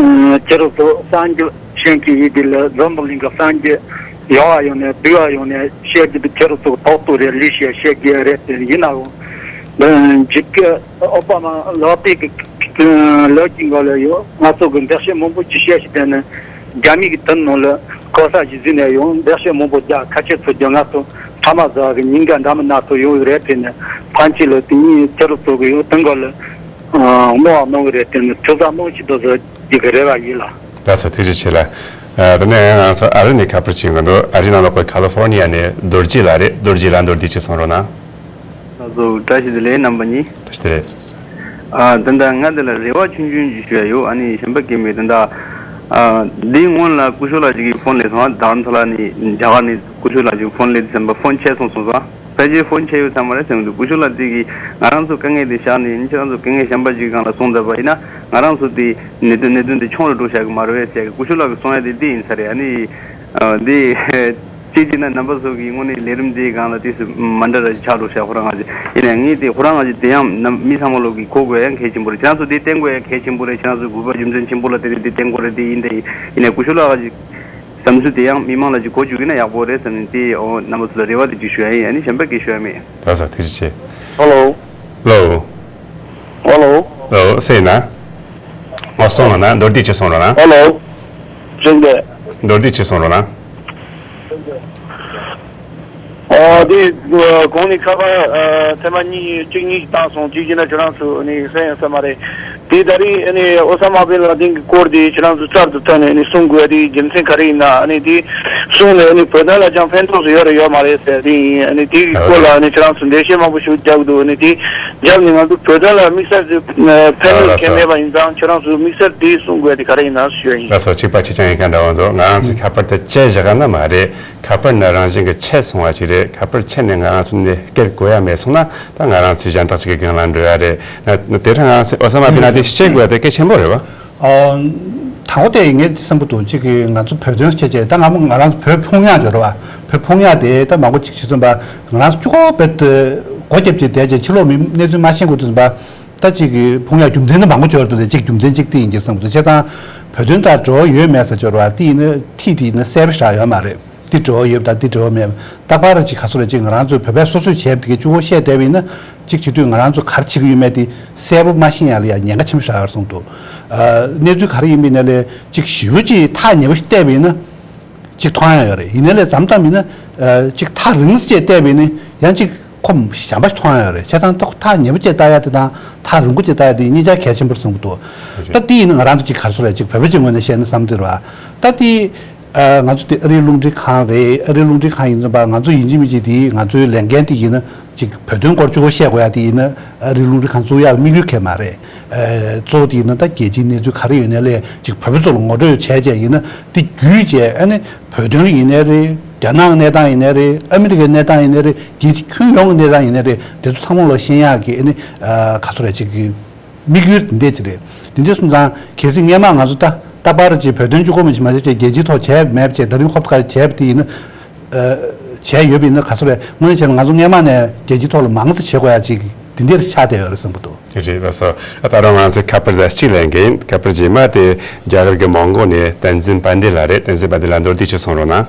ཨ་ཁྱེད་རང་ཚོ་གསར་འགྱུར་ཤེས་ཀྱི་ཡིན་དེ་ལ་འཛམ་བུ་གླིང་གི་གསར་འགྱུར་ཡག་པ་ཡོང་ནས་སྡུག་པ་ཡོང་ནས་བཤད་རྒྱུ་དེ་ཁྱེད་རང་ཚོ་ཏག་ཏག་རེད། ལས་བཤད་བཤད་རྒྱུ་རེད་དེ་ཡིན་ནའང་འཇིགས་སྐུལ་ཨོ་བྷ་མ་ལགས་པའི་གི་ལགས་ཀྱི་འགོ་ལ་ཡོད། ང་ཚོ་གི་འགྲེལ་བཤད་མང་པོ་ཅིག་བཤད་ཤི་དེ་ནི་རྒྱ་མི་གི་དོན་ནང་ལ་གོ་ས་ཞིག་བཟོས་ནས་ཡོང་འགྲེལ་བཤད་མང་པོ་རྒྱག་ཁ་ཆེ་ཚོ་རྒྱ་ང་ཚོ་ཕྲ་མ་ཟ་གི་ཉིན་འགའ་འདྲ་མི་སྣ་ཚོ་ཡོང་གི་རེད། དེ་ནི་ཕན་ཆད་ལ་དེ་ཉིད་ཁྱེད་རང་ཚོ་གི་ཡོད་དོན་གོ་ལ་ཨ་མོ་བ་མོ་གི་རེད། དེ་ནི་ཐུགས་ས་མང་ཞིག་ཏུ་བཟོ་རྒྱུ་གི་རེ་བ་ཡིན་ལ། ལགས་སོ་ཐུགས་རྗེ་ཆེ་ལ། ཨ་དེ་ནས་ང་ཚོ་ཨ་རི་ནས་ཁ་པར་ཅིག་ཡོང་གི་འདུག་ཨ་རི་ནང་ལོགས་པའི་ཁ་ལི་ཧྥོར་ནི་ཡ་ནས་རྡོ་རྗེ་ལགས་རེད། རྡོ་རྗེ་ལགས་མདོར་བསྡུས་ཅིག་གསུང་རོགས་གནང་། ལགས་སོ། བཀྲ་ཤིས་བདེ་ལེགས་རྣམ་པ་གཉིས། བཀྲ་ཤིས་བདེ་ལེགས། ཨ་ད་ལྟ་ང་འདི་ལ་རེ་བ་ཆུང་ཆུང་ཅིག་ཞུ་ཡ་ཡོད། ཨ་ནི་གཞན་པ་གལ་མེད། ད་ལྟ་ཨ་འདིའི་སྔོན་ལ་སྐུ་ཞབས་ལགས་ཅིག་གིས་ཕོན་སླེབས་སོང་། རྡ་རམ་ས་ལ་ནས་རྒྱ་གར་ནས་སྐུ་ཞབས་ལགས་ཅིག་ཕོན་སླེབས་ཙམ་པ་ཕོན་ཆད་སོང་གསུངས་སོང་། ཕལ་ཆེར་ཕོན་ཆད་ཡོད་ཚང་མ་རེད་བསམ་གྱི་འདུག་སྐུ་ཞབས་ལགས་དེ་གིས་ང་རང་ཚོ་དཀའ་ངལ་དེ་བཞག་ནས་ཁྱེད་རང་ཚོ་དཀའ་ངལ་གཞན་པ་ཅིག་སྒང་ལ་སོང་བསྡད་པ་ཡིན་ན་ང་རང་ཚོ་དེ་གནད་དོན་གནད་དོན་དེ་ཆུང་རུ་འགྲོ་བཞག་གི་མ་རེད་ཟེར་གི་སྐུ་ཞབས་ལགས་ཀྱིས་གསུང་ཡ་དེ་འདི་ཡིན་ས་རེད། ཨ་ནི་ཨ་འདི། གཅིག་བྱས་ན་རྣམ་པ་ཚོ་གིས་དངོས་གནས་ལས་རིམ་འདིའི་སྒང་ལ་ཏོག་ཙམ་མ་འདྲ་ར་ཆགས་འགྲོ་ཤག་ཁོ་རང་ང་ཅིག་ཡིན་ནའི་ངས་དེ་ཁོ་རང་ང་ཅིག་དེ་ཡང་ནམ་མི་ཚང་མ་ལོག་གིས་གོ་དགོས་ཡ་གལ་ཆེན་པོ་རེད། ཁྱེད་རང་ཚོ་དེ་བསྟན་དགོས་ཡ་གལ་ཆེན་པོ་རེད། ཁྱེད་རང་ཚོ་གུས་པ་རྒྱུ་མཚན་ཆེན་པོ་ལ་དེ་རིང་དེ་བསྟན་དགོས་རེད། དེ་ཡིན་དེ་ཡིན་ནའི་སྐུ་ཞབས་ལགས་ཀྱི་བསམ་ཚུལ་དེ་ཡང་མི་མང་ལ་ཅིག་གོ་བཅུག་གི་ན་ཡག་པོ་རེད་བསམ་ནས་དེ་འོ་རྣམ་པ་ཚོ་ལ་རེ་བ་དེ་ཅིག་ཞུ་ཡ་ཡིན། ཨ་ནི་གཞན་པ་གི་ཞུ་ཡ་མེད། ལགས་སོ་ཐུགས་རྗེ་ཆེ། ཧེ་ལོ། ཧེ་ལོ། ཧེ་ལོ། ཧེ་ལོ་སེ་ན། ཨོ་སོང་ལ་ན་མདོར་བསྡུས་ཅིག་སོང་རོགས་ན། ཧེ་ལོ། ཅིག་དེ། མདོར་བསྡུས་ཅིག་སོང་རོགས་ན། ཨ་དེ་གོང་ནས་ཁ་པར་ཨ་ཐེངས་མ་གཉིས་གཅིག་གཉིས་ཤིག་བཏང་སོང་། གཅིག་བྱས་ན་ཁྱེད་རང་ཚོ་ནི་གསན་ཡོད་ས་མ་རེད། དེ་ད་རེས་ཨ་ནི་ཨོ་ས་མ་བྷིན་ལ་དིན་གྱི་སྐོར་དེ་ཁྱེད་རང་ཚོ་གསར་དུ་ཐོན་ནས་ཨ་ནི་གསུང་དགོས་དེ་རྒྱུ་མཚན་ག་རེ་ཡིན་ན། ཨ་ནི་དེ་གསུང་ནས་ཨ་ནི་བོད་དོན་ལ་ཅང་ཕན་ཐོགས་སུ་ཡོད་རེད་ཡོད་མ་རེད་ཟེར་དེ་ཡིན། ཨ་ནི་དེ་གི་སྐོར་ལ་ཨ་ནི་ཁྱེད་རང་ཚོ་འགྲེལ་བཤད་མང་པོ་ཞིག་རྒྱག་གི་འདུག་ཨ་ནི་དེ་རྒྱབ་ནས་ང་ཚོ་བོད་དོན་ལ་དམིགས་བསལ་དེ་ཕན་ཐོགས་གང་མེད་པ་ཡིན་ཙང་ཁྱེད་རང་ཚོ་དམིགས་བསལ་དེ་གསུང་དགོས་དེ་ག་རེ་ཡིན་ན་ཞུ་ཡ་ཡིན། ལགས་སོ། གཅིག་པ་གཅིག་རྐྱང་ཡིན་ཁ་འདྲ་བོ་འདུག་ང་རང་ཚོས་ཁ་པར་དེ་བཅད་བཞག་ག་ན་མ་རེད། ཁ་པར་ནི་རང་བཞིན་གྱིས་ཆད་སོང་བ་ཞིག་རེད། ཁ་པར་ཆད་ནས་ང་རང་ཚོ་ནས་སྐད་གོ་ཡ་མེད་སོང་ན་ད་ང་རང་ཚོས་གཞན་དག་ཅིག་གི་སྒང་ལ་འགྲོ་ཡ་རེད། ང་དེ་འདྲ་ང་རང་ཚོས་ཨོ་ས་མ་བྷིན་ལ་དིན་ཤེས་དགོས་ཡ་དེ་གལ་ཆེན་པོ་རེད་བ། ཨ་དང་པོ་དེ་ངས་བསམ་གྱི་འདུག་གཅིག་གི་ང་ཚོ་བོད་དོན་ཆེད་ཆེད་ད་ང་མོ་ང་རང་ཚོ་བོད་ཕོངས་ཡ་འབྱོར་བ། བོད་ཕོངས་ཡ་དེ་ད་མང་པོ་གཅིག་བྱེད་ཙམ་པ་ང་རང་ཚོ་གཅིག་པོ་བོད་དུ་སྒོ་བརྒྱབ་ཅིག་བསྡད་ཅིག་ཕྱི་ལོགས་མི་གནས་ཚུལ་མ་ཤེས་དགོས་དུས་ཙམ་པ། ད་གཅིག་གི་ཕོངས་ཡ་རྒྱུ་མཚན་ནི་མང་པོ་འབྱོར་འདུག་ལས་གཅིག་རྒྱུ་མཚན་གཅིག་དེ་ཡིན་གྱི་བསམ་གྱི་འདུག་བྱས་ཙང་བོད་དོན་དང་འབྲེལ་བ་ཡོད་མེད་ཟེར་འབྱོར་བ་དེ་ཡིན་ན་ཐིག་དེ་ཡིན་ན་གསལ་པོ་ཞིག་ཡོད་མ་རེད། དེ་འབྲེལ་བ་ཡོད་དང་དེ་འབྲེལ་བ་མེད། རྟག་པར་ཅིག་ག་ཚོད་རེད་ཅིག་ང་རང་ཚོས་བོད་པས་སོ་སོས་བྱས་པ་དེ་གི་གཅིག་པོ་བཤད་བསྡད་པ་ཡིན་ན་གཅིག་བྱེད་དུས་ང་རང་ཚོ་ག་རེ་བྱེད་ཀྱི་ཡོད་མེད་དེ་གསལ་པོ་མ་ཤེས་ཡ་ལ་ཡ་ཉེན་ཁ་ཆེན་པོ་ཞིག་ཡོད་རེད་བསམ་གྱི་འདུག་ཨ་གནས་ཚུལ་ག་རེ་ཡིན་པ་ཡིན་ན་ལས་ཅིག་ཞེ་པོ་ཅིག་ཐག་ཉེ་པོ་ཞིག་བལྟས་པ་ཡིན་ན་ཅིག་མཐོང་ཡ་ཡོད་རེད། ཡིན་ན་ལས་མཚམས་མཚམས་ཡིན་ན་ཨ་ཅིག་ཐག་རིང་ཙམ་བལྟས་པ་ཡིན་ན་ཡང་ཅིག་ཁོ་གཞན་པ་ཞིག་མཐོང་ཡ་ཡོད་རེད། བྱས་ཙང་ད་ཐག་ཉེ་པོ་བཅས་ལྟ་ཡ་དེ་དང་ཐག་རིང་པོ་བཅས་ལྟ་ཡ་དེ་གཉིས་ཆ་གལ་ཆེན་པོ་རེད་བསམ་གྱི་འདུག་ད་དེ་ཡིན་ན་ང་རང་ཚོ་གཅིག་ག་རེ་ཟེར་རེད། གཅིག་བོད་པ་གཅིག་ངོས་ནས་བཤད་ན་བསམ་དེ་རེད་བ། ད་དེ་ཨ་ང་ཚོ་དེ་ཨ་རིའི་རླུང་འཕྲིན་ཁང་རེད། ཨ་རིའི་རླུང་འཕྲིན་ཁང་ཡིན་ཙམ་པ་ང་ཚོ་ཡིན་གཅིག་མིན་གཅིག་དེ་ང་ཚོའི་ལས་འགན་དེ་ཡིན་ན་གཅིག་བོད་དོན་སྐོར་གཅིག་པོ་བཤད་དགོས་ཡ་དེ་ཡིན་ན་ཨ་རིའི་རླུང་འཕྲིན་ཁང་བཙུགས་ཡ་དམིགས་ཡུལ་གང་ཡང་མ་རེད། ཨ་གཙོ་བོ་དེ་ཡིན་ན་ད་རྒྱལ་སྤྱིའི་གནས་ཚུལ་ག་རེ་ཡོད་ནའི་ལས་གཅིག་བོད་པ་ཚོ་ལ་ངོ་སྤྲོད་བྱས་བྱས་ཡིན་ན་དེ་བརྒྱུད་བྱས་ཨ་ནི་བོད་དོན་ཡིན་ནའི་རེད། རྒྱ་ནག་གནས་སྟངས་ཡིན་ནའི་རེད། ཨ་མི་རི་ཀའི་གནས་སྟངས་ཡིན་ནའི་རེད། རྒྱལ་སྤྱི་ཁྱོན་ཡོངས་ཀྱི་གནས་སྟངས་ཡིན་ནའི་རེད། དེ་ཚོ་ཚང་མ་ལ་ཤེས་ཡག་གི་ཨ་ནི་ཨ་ག་ཚོད་རེད་ཅིག་གི་དམིགས་ཡུལ་དེ་འདྲས་ཅིག་རེད། དེ་འདྲས་སོང་ཙང་གལ་སྲིད་སྔས་མ་ང་ཚོ་ད་ ད་པར་གྱི་བོད་དོན་གཅིག་གོ་མ་ཞིག་མ་བྱས་ཀྱི་རྒྱལ་སྤྱིའི་ཐོག་བྱས་མེད་བྱས་ད་རིང་ཧོབ་ཏེ་ག་བྱས་པ་དེ་ཡིན་ན། ཨ། བྱས་ཡོད་པ་ཡིན་ན་ག་ཚོད་རེད། དངོས་གནས་བྱས་ན་ང་ཚོ་སྔས་མ་ནས་རྒྱལ་སྤྱིའི་ཐོག་ལ་མང་ཙམ་བྱེད་དགོས་ཡ་ཅིག་དེ་འདྲ་ཆགས་བསྡད་ཡོད་རེད་བསམ་གྱི་འདུག་རེད་ལགས་སོ། ད་རུང་ང་ཚོས་ཁ་པར་ཟ་གཅིག་ལེན་གྱི་ཡིན། ཁ་པར་རྗེས་མ་དེ་རྒྱ་གར་གྱི་མོན་གྷོ་ནས་བསྟན་འཛིན་དཔལ་ལྡན་ལགས་རེད། བསྟན་འཛིན་དཔལ་ལྡན་ལགས། མདོར་བསྡུས་ཅིག་གསུང་རོགས་གནང་།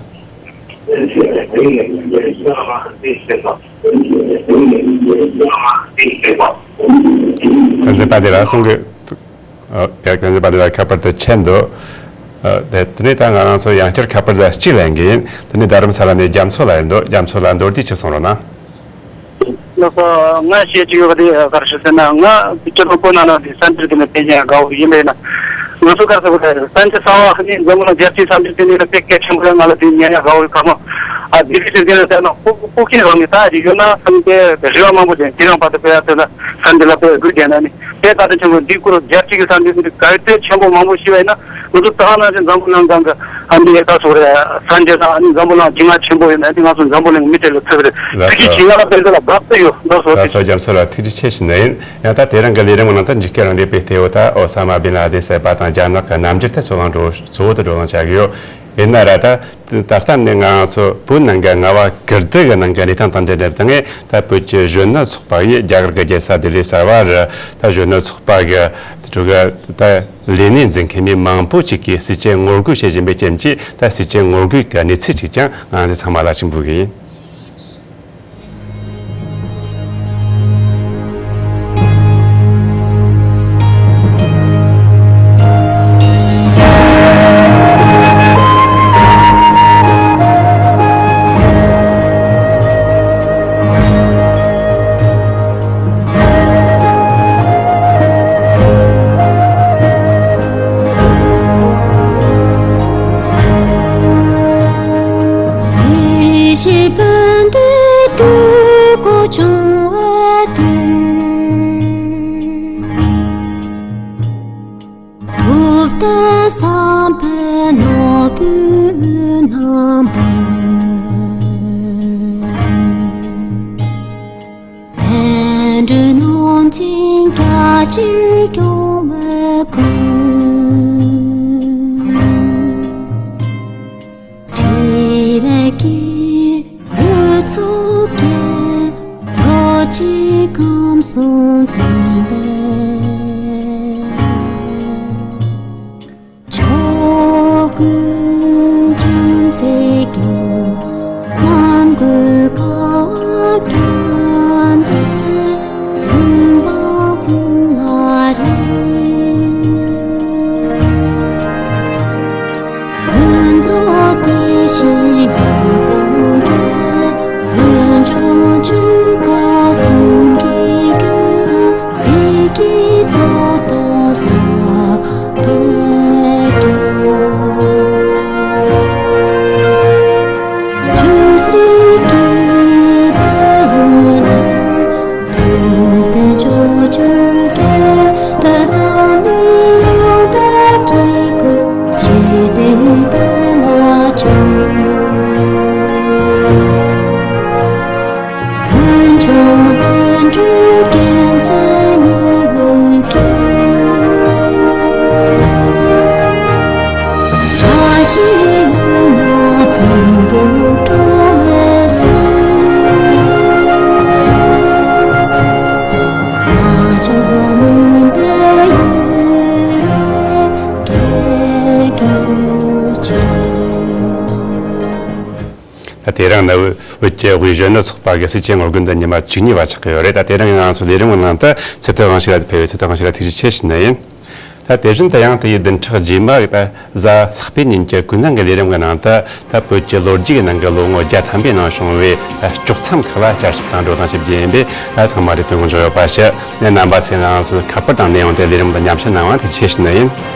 བསྟན་འཛིན་དཔལ་ལྡན་ལགས་གསུང་གི། ཨ། ཡ། བསྟན་འཛིན་དཔལ་ལྡན་ལགས་ཁ་པར་དེ་ཆད་འདུག་ཨ། དེ་དེ་ནས་ད་ང་རང་ཚོ་ཡང་བསྐྱར་ཁ་པར་ཟ་གཅིག་ལེན་གྱི་ཡིན། དེ་ནས་རྡ་རམ་ས་ལ་ནས་རྒྱ་མཚོ་ལགས་ཡིན་འདུག་རྒྱ་མཚོ་ལགས། མདོར་བསྡུས་ཅིག་གསུང་རོགས་གནང་། ལགས་སོ། ང་བཤད་ཀྱི་ཡོད་པ་དེ་ག་རེ་ཟེར་ན། ང་སྤྱི་ཚོགས་སྤོ་ན་ན་དེ་གསར་འགྱུར་དེ་ནས་དེ་ཉན་དགའ་བོ་ཡིན་པས་ན། ང་ཚོ་ག་རེ་ཟེར་བ་རེད། གསར་འགྱུར་གསར་བ་ནི་འཛམ་བུ་གླིང་རྒྱལ་སྤྱིའི་གསར་འགྱུར་དེ་ནི་དཔེ་གལ་ཆེན་པོ་རེད། ང་ལ་དེ་ཉན་ཡ་དགའ་བོ་ཡོད་ཁ་མོ། ཨ། དེ་རིགས་ཟེར་གྱི་ན་ཟེར་ན་ཕུགས་ཕུགས་ཀྱི་རང་ནི་ད་ཡོད་ན་བསམ་སྟེ་རེ་བ་མང་པོ་ཅན་དེ་རང་བར་དུ་སྤེལ་ཡ་ཟེར་ན། གསར་འགྱུར་ལ་དཔེ་དགོས་བྱས་ན་ནི་དེ་ད་ལྟ་ཆེན་པོ་འདི་སྐོར་རྒྱལ་སྤྱི་གི་གསར་འགྱུར་འདི་གལ་ཏེ་ཆེན་པོ་མང་པོ་ཤེས་པ་ཡིན་ན། ང་ཚོ་ད་ནང་བཞིན་འཛམ་བུ་གླིང་སྒང་གི་ཨ་ནི་ད་སོ་རེ་ས་འདི་དང་ཨ་ནི་འཛམ་བུ་གླིང་སྒྲིག་ང་ཆེན་པོ་ཡོད་ན་ནི་ང་ཚོ་འཛམ་བུ་གླིང་མི་དེ་ལ་ཐུབ་རེད། ལགས་སོ། ཐུགས་རྗེ་ཆེ། ང་ལ་དཔེ་འདི་ལ་དགའ་པོ་ཡོད། ལགས་སོ། ལགས་སོ། རྒྱ་མཚོ་ལགས་ཐུགས་རྗེ་ཆེ་ཞུ་ནི་ཡིན། ཡང་ད་དེ་རིང་གི་ལས་རིམ་ནང་དུ་འཇིགས་སྐུལ་རིང་ལུགས་པའི་གཏེ་བོ་ད་ཨོ་ས་མ་བིན་ལ་དིན་ཟེར་བ་དང་རྒྱ་ནག་གི་རྣམ་འགྱུར་ཐད་སོ་ལང་འགྲོ་གཙོ་བོ་དུ་བགྲོ་གླེང་བྱ་གི་ཡོད། ཡིན་ན་ར་ད་ད་ལྟ་ནི་ང་ཚོ་བོད་ནང་གི་རྔ་བ་ཀིརྟི་གི་ནང་གི་གནས་སྟངས་དང་འབྲེལ་འབྲེལ་དང་ད་བོད་ཀྱི་གཞོན་ནུ་ཚོགས་པ་ཡིས་རྒྱ་གར་གྱི་རྒྱལ་ས་ལྡི་ལི་གསར་བ་རུ་ད་གཞོན་ནུ་ཚོགས་པ་གི་དེ་ད་ལས་གནས་འཛིན་མཁན་མི་མང་པོ་ཅིག་གིས་ཟས་བཅད་ངོ་རྒོལ་བྱེད་བཞིན་པའི་རྐྱེན་གྱིས། ད་ཟས་བཅད་ངོ་རྒོལ་གྱི་གནས་ཚུལ་ཅིག་ཀྱང་ང་ཚོ་ཚང་མ་ལ་ཞིག་འབུལ་གི་ཡིན། ད་དེ་རིང་ནི་བོད་ཀྱི་དབུས་གཞོན་ནུ་ཚོགས་པ་གི་ཟས་བཅད་ངོ་རྒོལ་འདི་ཉི་མ་བཅུ་གཉིས་པ་ཆགས་ཀྱི་ཡོད་རེད། ད་དེ་རིང་ང་ཚོ་ལས་རིམ་གི་ནང་དུ་ཚེ་བརྟན་དབང་ཕྱུག་ལགས་ཕེབས་ཡོད། ཚེ་བརྟན་དབང་ཕྱུག་ལགས་ཐུགས་རྗེ་ཆེ་ཞུ་ནི་ཡིན། ད་དེ་བཞིན་དུ་ཡང་དེ་ཡི་བདུན་ཕྲག་རྗེས་མ་ད་གཟའ་ལྷག་པའི་ཉིན་གྱི་ཀུན་གླེང་གི་ལས་རིམ་གི་ནང་དུ་ད་བོད་ཀྱི་ལོ་རྒྱུས་ཀྱི་ནང་གི་ལོ་ངོ་བརྒྱ་ཐམ་པའི་ནང་བྱུང་བའི་ད་དཀྱོག་མཚམས་ཁག་ལ་བསྐྱར་ཞིབ་དང་བགྲོ་གླེང་ཞིབ་རྒྱས་ཡིན་པས། ད་ཚང་མ་རེ་སྟོན་གང་བྱུང་ཡོད་པ་ཞུ། ནས་རྣམ་པ་ཚོས་ང་ཚོའི་ཁ་པར་དང་གནས་ཡོང་དེ་ལས་རིམ་དུ་མཉམ་ཞུགས་གནང་བ་ཐུགས་རྗེ་ཆེ་ཞུ་ནི་ཡིན།